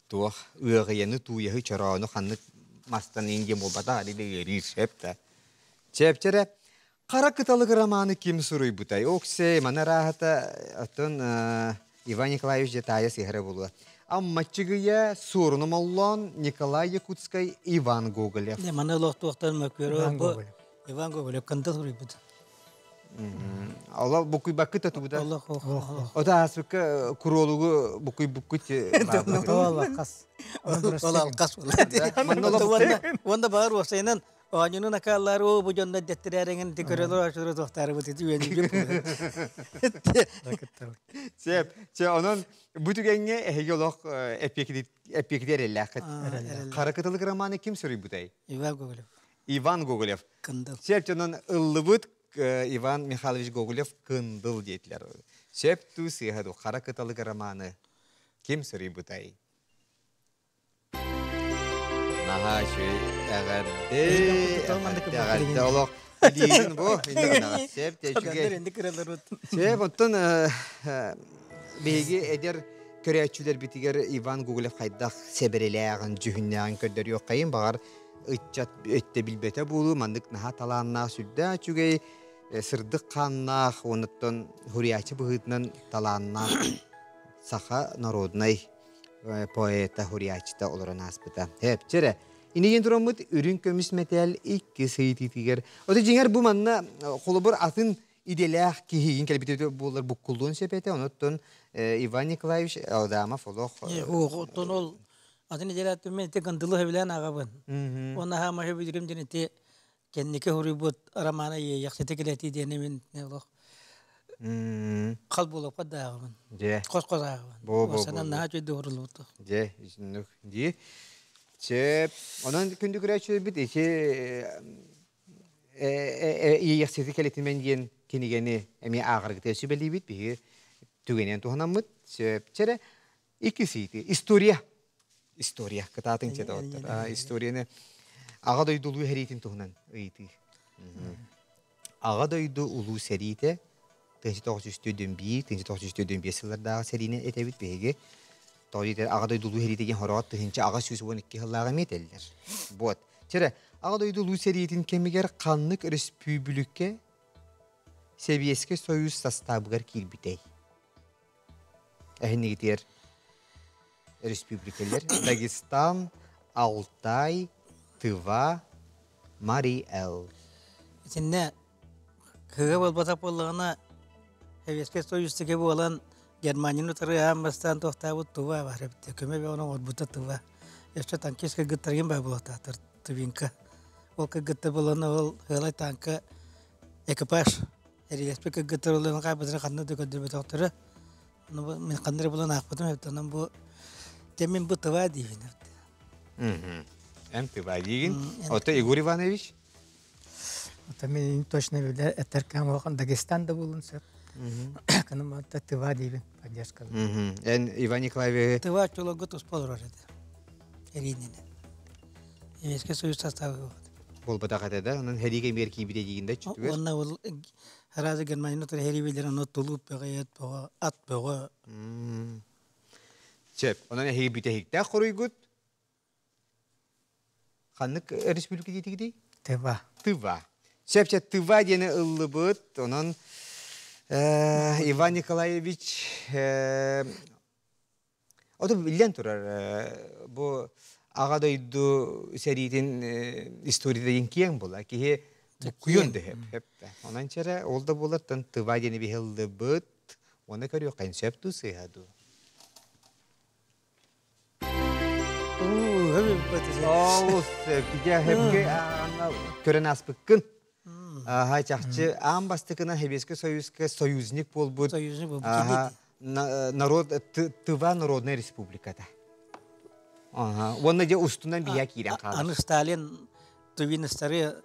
туох ыаҕыйаны, тууйаһы, чороону ханнык мастан иин диэн буолбатах, али да ыарыыр сөп да. Чэпчэрэ Хара кыталык романы ким суруйбутай? Оксей, маны арааһата оттон Иван Николаевич Детая сыһара буолуо. Аммаччыгыя Суоруну Моллоон, Николай Якутскай, Иван Гоголев. Не, маны олохтуохтан мөккүөрө бу Иван Гоголев кында суруйбут. Ола букуйбаккыт да тугуда. Ота аспыкка куролугу букуйбуккут. Ол алкас. Ол алкас. Онда бар уопсайынан Оонньууну накааллар оо бу дьонно дэттэрээрэҥин ти көрөлөр ашыры тохтары бу тити үөнүгү Сеп, че онон бу түгэҥҥэ эһиги олох эппиэкити эрэллээххит. Хара кытылык романы ким суруйбутай? Иван Гоголев. Иван Гоголев. Кындыл. Сеп, онон ыллыбыт Иван Михайлович Гоголев Кындыл диэтилэр. Сөп туу сыыһа ду Хара кыталык романы ким суруйбутай? Наһаа үчүгэй эҕэрдэ эҕэрдэ олох илиигин бу инник гынаҕа сөп үчүгэй сөп оттон биһиги эдэр көрөөччүлэрбитигэр Иван Гоголев хайдах сэбэрэлээҕин дьүһүннээҕин көрдөрүөххэйин баҕар ыччат өттө билбэтэ буолуу маннык наһаа талааннаах сүрдээх үчүгэй сырдык хааннаах уонуттан хуруйааччы быһыытынан талааннаах. Саха народнай поэта, хуриаччыта олорон ааспыта. Эпчэрэ, инигин тураммыт үрүҥ көмүс мэтээл икки сыйытыытыгар. Ото дьиҥэр бу манна холобур атын идэлээх киһигин кэлбит буолар буккуллуон сөп этэ. Онуттан Иван Николаевич Адамов олох... Оттон ол атын идэлээх мен ити гандылы хөбүлээн аҕабын. Уонна хаама хөбүлүрүм диэн ити кэнники хоруйбут романа иэйэхсити килэтии диэни мин олох хал буолуохпат да ааҕабын. Дьэ. Хос-хос ааҕабын. Бо-бо-бо. Санан наһаа үчүгэй доҕоруллубут. Дьэ, итинник дии. Чэ, онон күндү көрөөччүлэрбит ити иэйэхсити кэлитимэн диэн кинигэни эмиэ ааҕаргытыгар сүбэлиибит. Биһиги түгэнинэн туһанаммыт. Сөп. Чэрэ, иккис ыйытыы. История. История. Кытаатыҥ чэ доҕоттор. Историяны Аҕа дойду улуу сэриитин туһунан ыйытыы. Аҕа дойду улуу сэриитэ 1941 1945 сыллардааҕы сэриини этэбит биһиги. Тоҕо диэтэр Аҕа дойду улуу сэриитэ диэн хороҕор 1812 сыллааҕы эмиэ этэллэр. Вот. Чэрэ, Аҕа дойду улуу сэриитин кэмигэр ханнык өрөспүүбүлүкэ Сэбиэскэй Сойуус састаабыгар киирбитэй? Эһинигитигэр республикалар Дагестан, Алтай, Тыва, Марий Эл. Итиннэ кыга буолбатах буоллаҕына, Советскай Союз тигэ буолан Германияны утары аан бастаан туохтаабыт Тува бар эбит. Көмө бөҕөнү оҥорбута Тува. Өссө танкист кыргыттаргын баа буолуохтаахтар Тувинка. Ол кыргыттар буолан ол ыалай танка экипаж эрилэспит кыргыттар олорон хаалбытын ханна да көрдөрбөтөхтөрө. Мин ханна эрэ булан аахпытым эбит, онон бу дьэ мин бу тыва диибин. Эн тыва диигин. Ото Егор Иванович? Ото мин точно билэр этэркэм охон Дагестан да булун сөп. Кыным ото тыва диибин поддержка. Эн Иван Николаевич Тыва чолорго туспа олорор этэ. Эрининэ. Советский Союз составы Буолбатах этэ да, онон хэриигэ миэр киирбитэ диигин да чүтүгэр. Уонна ол Араас Германияны утары хэриибилэр ону тулууп бөҕө, эт бөҕө, ат бөҕө. Сөп. Онон эһиги бүтэһиктээх хоруйгут ханнык республика диэтигитий? Тыва. Тыва. Сөп, сөп, Тыва диэни ыллыбыт. Онон Иван Николаевич Ото биллэн турар, бу Аҕа дойду сэриитин историята диэн киэҥ була. Киһи буккуйуон да сөп. Онон чэрэ, ол да буолар, тыва диэни биһыллыбыт, уонна көрүөххэ сөп дуу, сыыһа дуу. Олус сөп. Көрөн ааспыккын. Аха, чахчы аан бастакынан Сэбиэскэй Союзка союзник буолбут. Союзник буолбут. Народ Тыва Народная Республиката. Ага. Уонна дьэ устунан бия киирэн хаалар. Аны Сталин тувинистары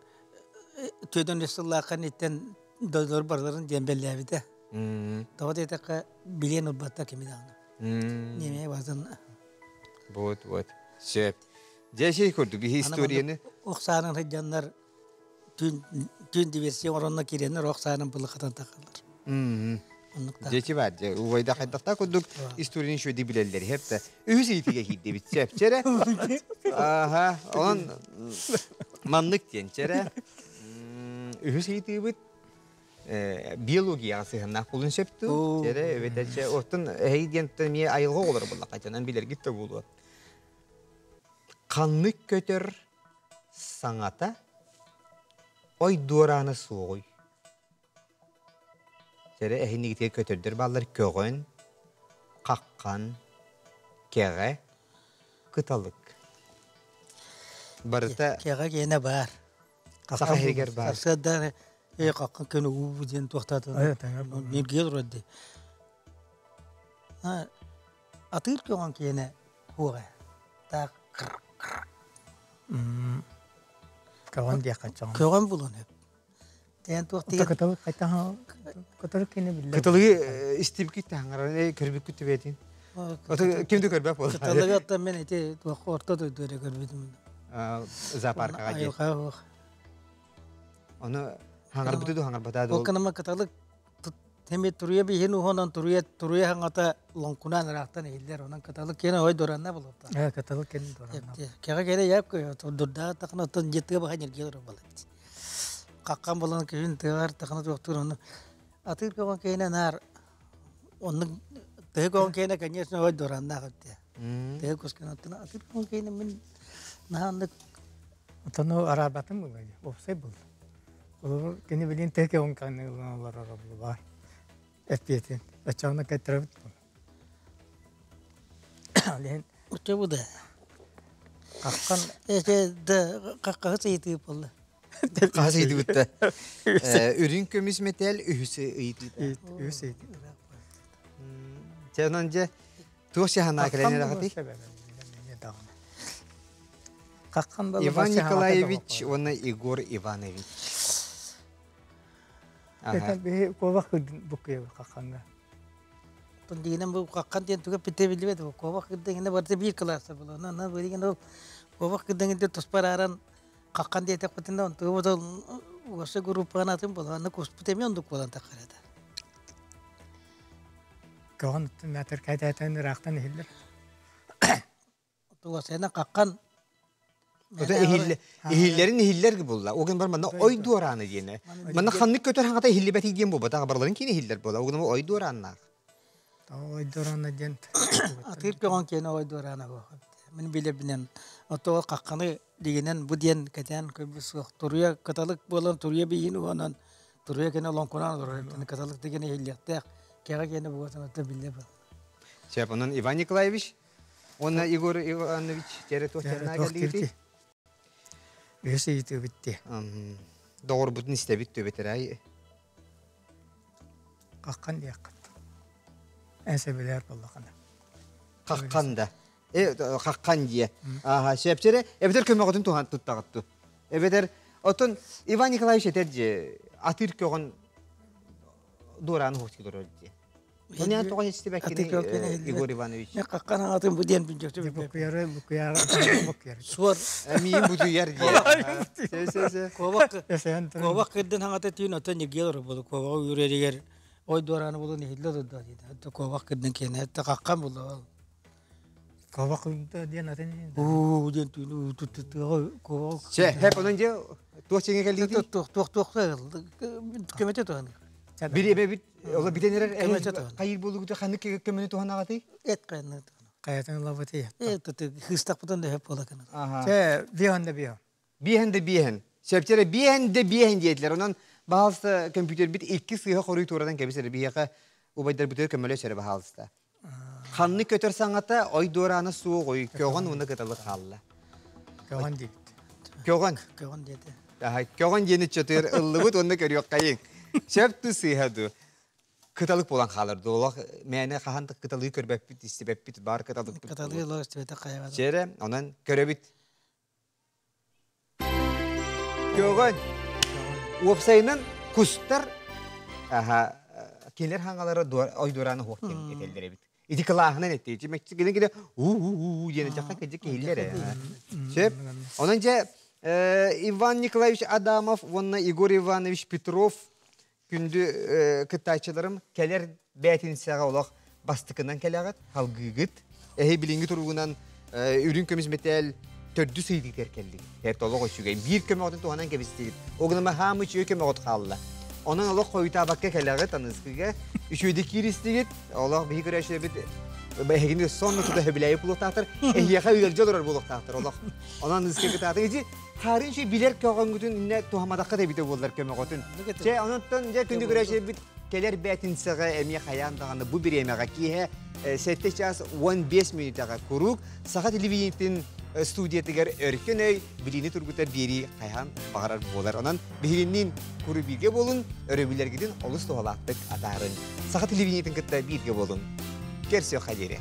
төдөн сыллааххан иттен дойдулар барыларын диэн беллээбитэ. Тоҕо диэтэххэ билиэн ылбатта кими даҕаны. Неме базын. Вот, вот. Сөп. Дьэ сей курдук биһи историяны ох саанан сылдьаннар түүн түүн диверсия оронно киирэннэр ох саанан былыкатан тахаллар. Дьэти бар дьэ убайда хайдахта курдук историяны үчүгэйдик билэллэр иһэп да үһүс ыйытыга киирдибит сөп чэрэ аха онон маннык диэн чэрэ үһүс ыйытыыбыт биологияҕа сыһыаннаах буолуон сөп дуу чэрэ эбэтэр оттон эһиги диэн эмиэ айылҕа оҕолоро буоллахха билэргит да буолуо ханнык көтөр саҥата ой дуораана суоҕуй Сэрэ эһинигитигэр көтөрдөр бааллар көҕөн, хаххан, кэҕэ, кыталык. Барыта Кэҕэ киэнэ баар. Саха иһигэр баар. Сарсыарда ээ хаххан күн уу диэн туохтаатын ньиргийэ турар дии. Атыыр көҕөн киэнэ хуоҕа. Таах Көҕөн диэххэ чоҕун. Көҕөн булан өп. Тээн туох Ото кыталык хайтаха кыталык кини биллэр. Кыталыгы истибиккит таһаҥаран көрбүккүт түбэтин. Ото ким да көрбөт буолла. Кыталыгы оттон мен ити туох орто дойду эрэ көрбүтүм. Зоопаркаҕа дии. Айылҕа суох. Ону хаҥарбыты ду хаҥарбата ду. Ол кыныма кыталык Теми туруйа биһин уһунан туруйа туруйа хаҥата лоҥкунаан ыраахтан иһиллэр. Онон кыталык киэнэ ой дуранна булута. Э кыталык киэнэ дуранна. Кэҕэ кэлэ яп дурдаа тахна оттон дьиэ баха ньиргиэ олорор балыт. Хаххан болан күһүн тыаҕар тахна туохтуур ону атыыр көҕөн киэнэ наар оннук Тыһы көҕөн киэнэ, конечно, ой дуорааннаах эбит. Тыһы кускан оттон атыр көҕөн киэнэ мин наһааннык Отону араарбатым буолла, уопсай буолла. Олору кини билин тыһы көҕөн киэнэ ылан олорор буолла. Эппиэтин. Оччоҕуна кэттэрбит буолла. Лehen Оччо бу да. Каккан Эте да каккаһы ыйытыы буолла. Хас ыйытыбытта. Үрүҥ көмүс мэтээл үһүс ыйытыыта. Үһүс ыйытыы. Чэ, онон дьэ туох сыһанаа кэлэн эрэҕитий? Каккан буолла. Иван Николаевич уонна Егор Иванович. Это биһи куобах буккуйа какканга. Дигинен бу каккан диэн туга бите билбэт бу куобах кырдыгына барыта биир кылааса буолар. Онон билигин ол куобах кырдыгын туспар ааран каккан диэтэхпитинэ онтуга бу уоса группаҕын атын буолар. Аны куспут эмиэ ондук буолан таххар этэ. Көҕөн метр кайтаатан ыраахтан иһиллэр. Тугасайна каккан Ото иһиллэрин иһиллэр булла. Оген бар манна ой дуорааны диэне. Манна ханнык көтөр хаҥата иһиллибэти диэн буолбатах барыларын киин иһиллэр буола. Огному ой дуорааннаах. Ой дуораана диэн. Атыыр көҕөн киэнэ ой дуораана буо. Мин билэбинэн ото какканы дигинен бу диэн кэтээн көрбүт суох. Туруйа кыталык буолан туруйа биин уонан туруйа кene олоҥкунаан олорор. Кыталык деген иһиллиэхтээх. Кэҕэ киэнэ буотан ото биллэ был. Сөп, онон Иван Николаевич уонна Егор Иванович тере туох тиэрнаа кэллигити? Үһүс ыйытыы битти. Доҕорбутун истэбит төбөтөрай. Каккан диэххит. Эн сөбүлээр буоллахына. Каккан да. Э, каккан дие. Аха, сөпчере, эбэтэр көмөҕүтүн туһан туттаҕытту. Эбэтэр, оттон Иван Николаевич этэр же, атыр көҕөн дуораан уһук олорор дии. Тоня тоҕо истибэккини Егор Иванович? Каккан атын бу диэн билдьөктү. Букуяры, букуяры, букуяры. Суор. Миин бутуйар дии. Се, се, Куобах куобах кырдын хаҥата түүн оттон ньиргиэл олорор буолу. Куобаҕы үүрэригэр ой дуорааны булун иһиллэ олордо диэтэ. Куобах кырдын киэнэ каккан булла. Куобах кырдын диэн атын. Уу диэн түүн тыаҕа куобах. Че, хеп онон дьэ туох чиҥэ кэллигитий? Туох туох туох көмөтө туһаны. Бир эбэ бит ола битен эрэр хайыр буолугута ханнык көмөнү туһанаҕатый? Эт кайны туһана. Каятын ылабыты. Э тыты хыстакпытын да хөп буола кына. Че, биһэн да биһэн. Биһэн да биһэн. Сөпчере биһэн да биһэн диэтилер. Онон баһалыста компьютер бит икки сыыһа хоруй туорадан кэбисер биһиэхэ убайдарбытыгар көмөлөс эрэ баһалыста. Ханнык көтөр саҥата ой дуораана суох ой көҕөн уонна кыталы хаалла. Көҕөн диэбит. Көҕөн. Көҕөн диэтэ. Көҕөн диэни чөтүөр ыллыбыт уонна көрүөххэйиҥ. Сөп ту сыыһа ду. Кыталык буолан хаалар ду. Олох мээнэ хаһан да кыталыы көрбөппүт, истибэппит, бар кыталыкпыт. Кыталыы олох истибэтэх хайаҕа. Чэрэ, онон көрөбүт. Көҕөн. Уопсайынан кустар аха кинилэр хаҥалара ойдуорааны хуох диэн этэллэр эбит. Ити кылааһынан этти. Кини кини уу диэн дьахта кыдьык киһиллэр ээ. Сөп. Онон дьэ Иван Николаевич Адамов уонна Егор Иванович Петров күндү кыттааччыларым кэлэр бээтинсэҕэ олох бастакынан кэлэҕит, халгыыгыт. Эһи билиҥҥи туругунан үрүҥ көмүс мэтээл төрдүс ыйытыытыгар кэллигит. Эр олох үчүгэй. Биир көмөҕүтүн туһанан кэбистигит. Огнама хаамы үчүгэй көмөҕүт хаалла. Онон олох хойутаабакка кэлэҕит аныскыга. Үчүгэйдик кииристигит. Олох биһи көрөөччүлэрбит эһигини сонно тута хөбүлээйи буолуохтаахтар. Эһиэхэ ыалдьа олорор буолуохтаахтар олох. Онон аныска кытаатыҥ. Ити хаарын үчүгэй билэр көҕөҥҥүтүн иннэ туһаматахха да эбитэ буоллар көмөҕөтүн. Чэ, ононтон дьэ күндү көрөөччүлэрбит кэлэр бээтинсэҕэ эмиэ хайаан даҕаны бу бириэмэҕэ киэһэ 7 час 15 мүнүүтэҕэ куруук саха телевидениетин студиятыгар өркөн өй билиини тургутар биэрии хайаан баҕарар буолар. Онон биһигинниин куру бииргэ буолун, өрөбүллэргитин олус туһалаахтык атаарыҥ. Саха телевидениетин кытта бииргэ буолун. Көрсүөххэ диэри.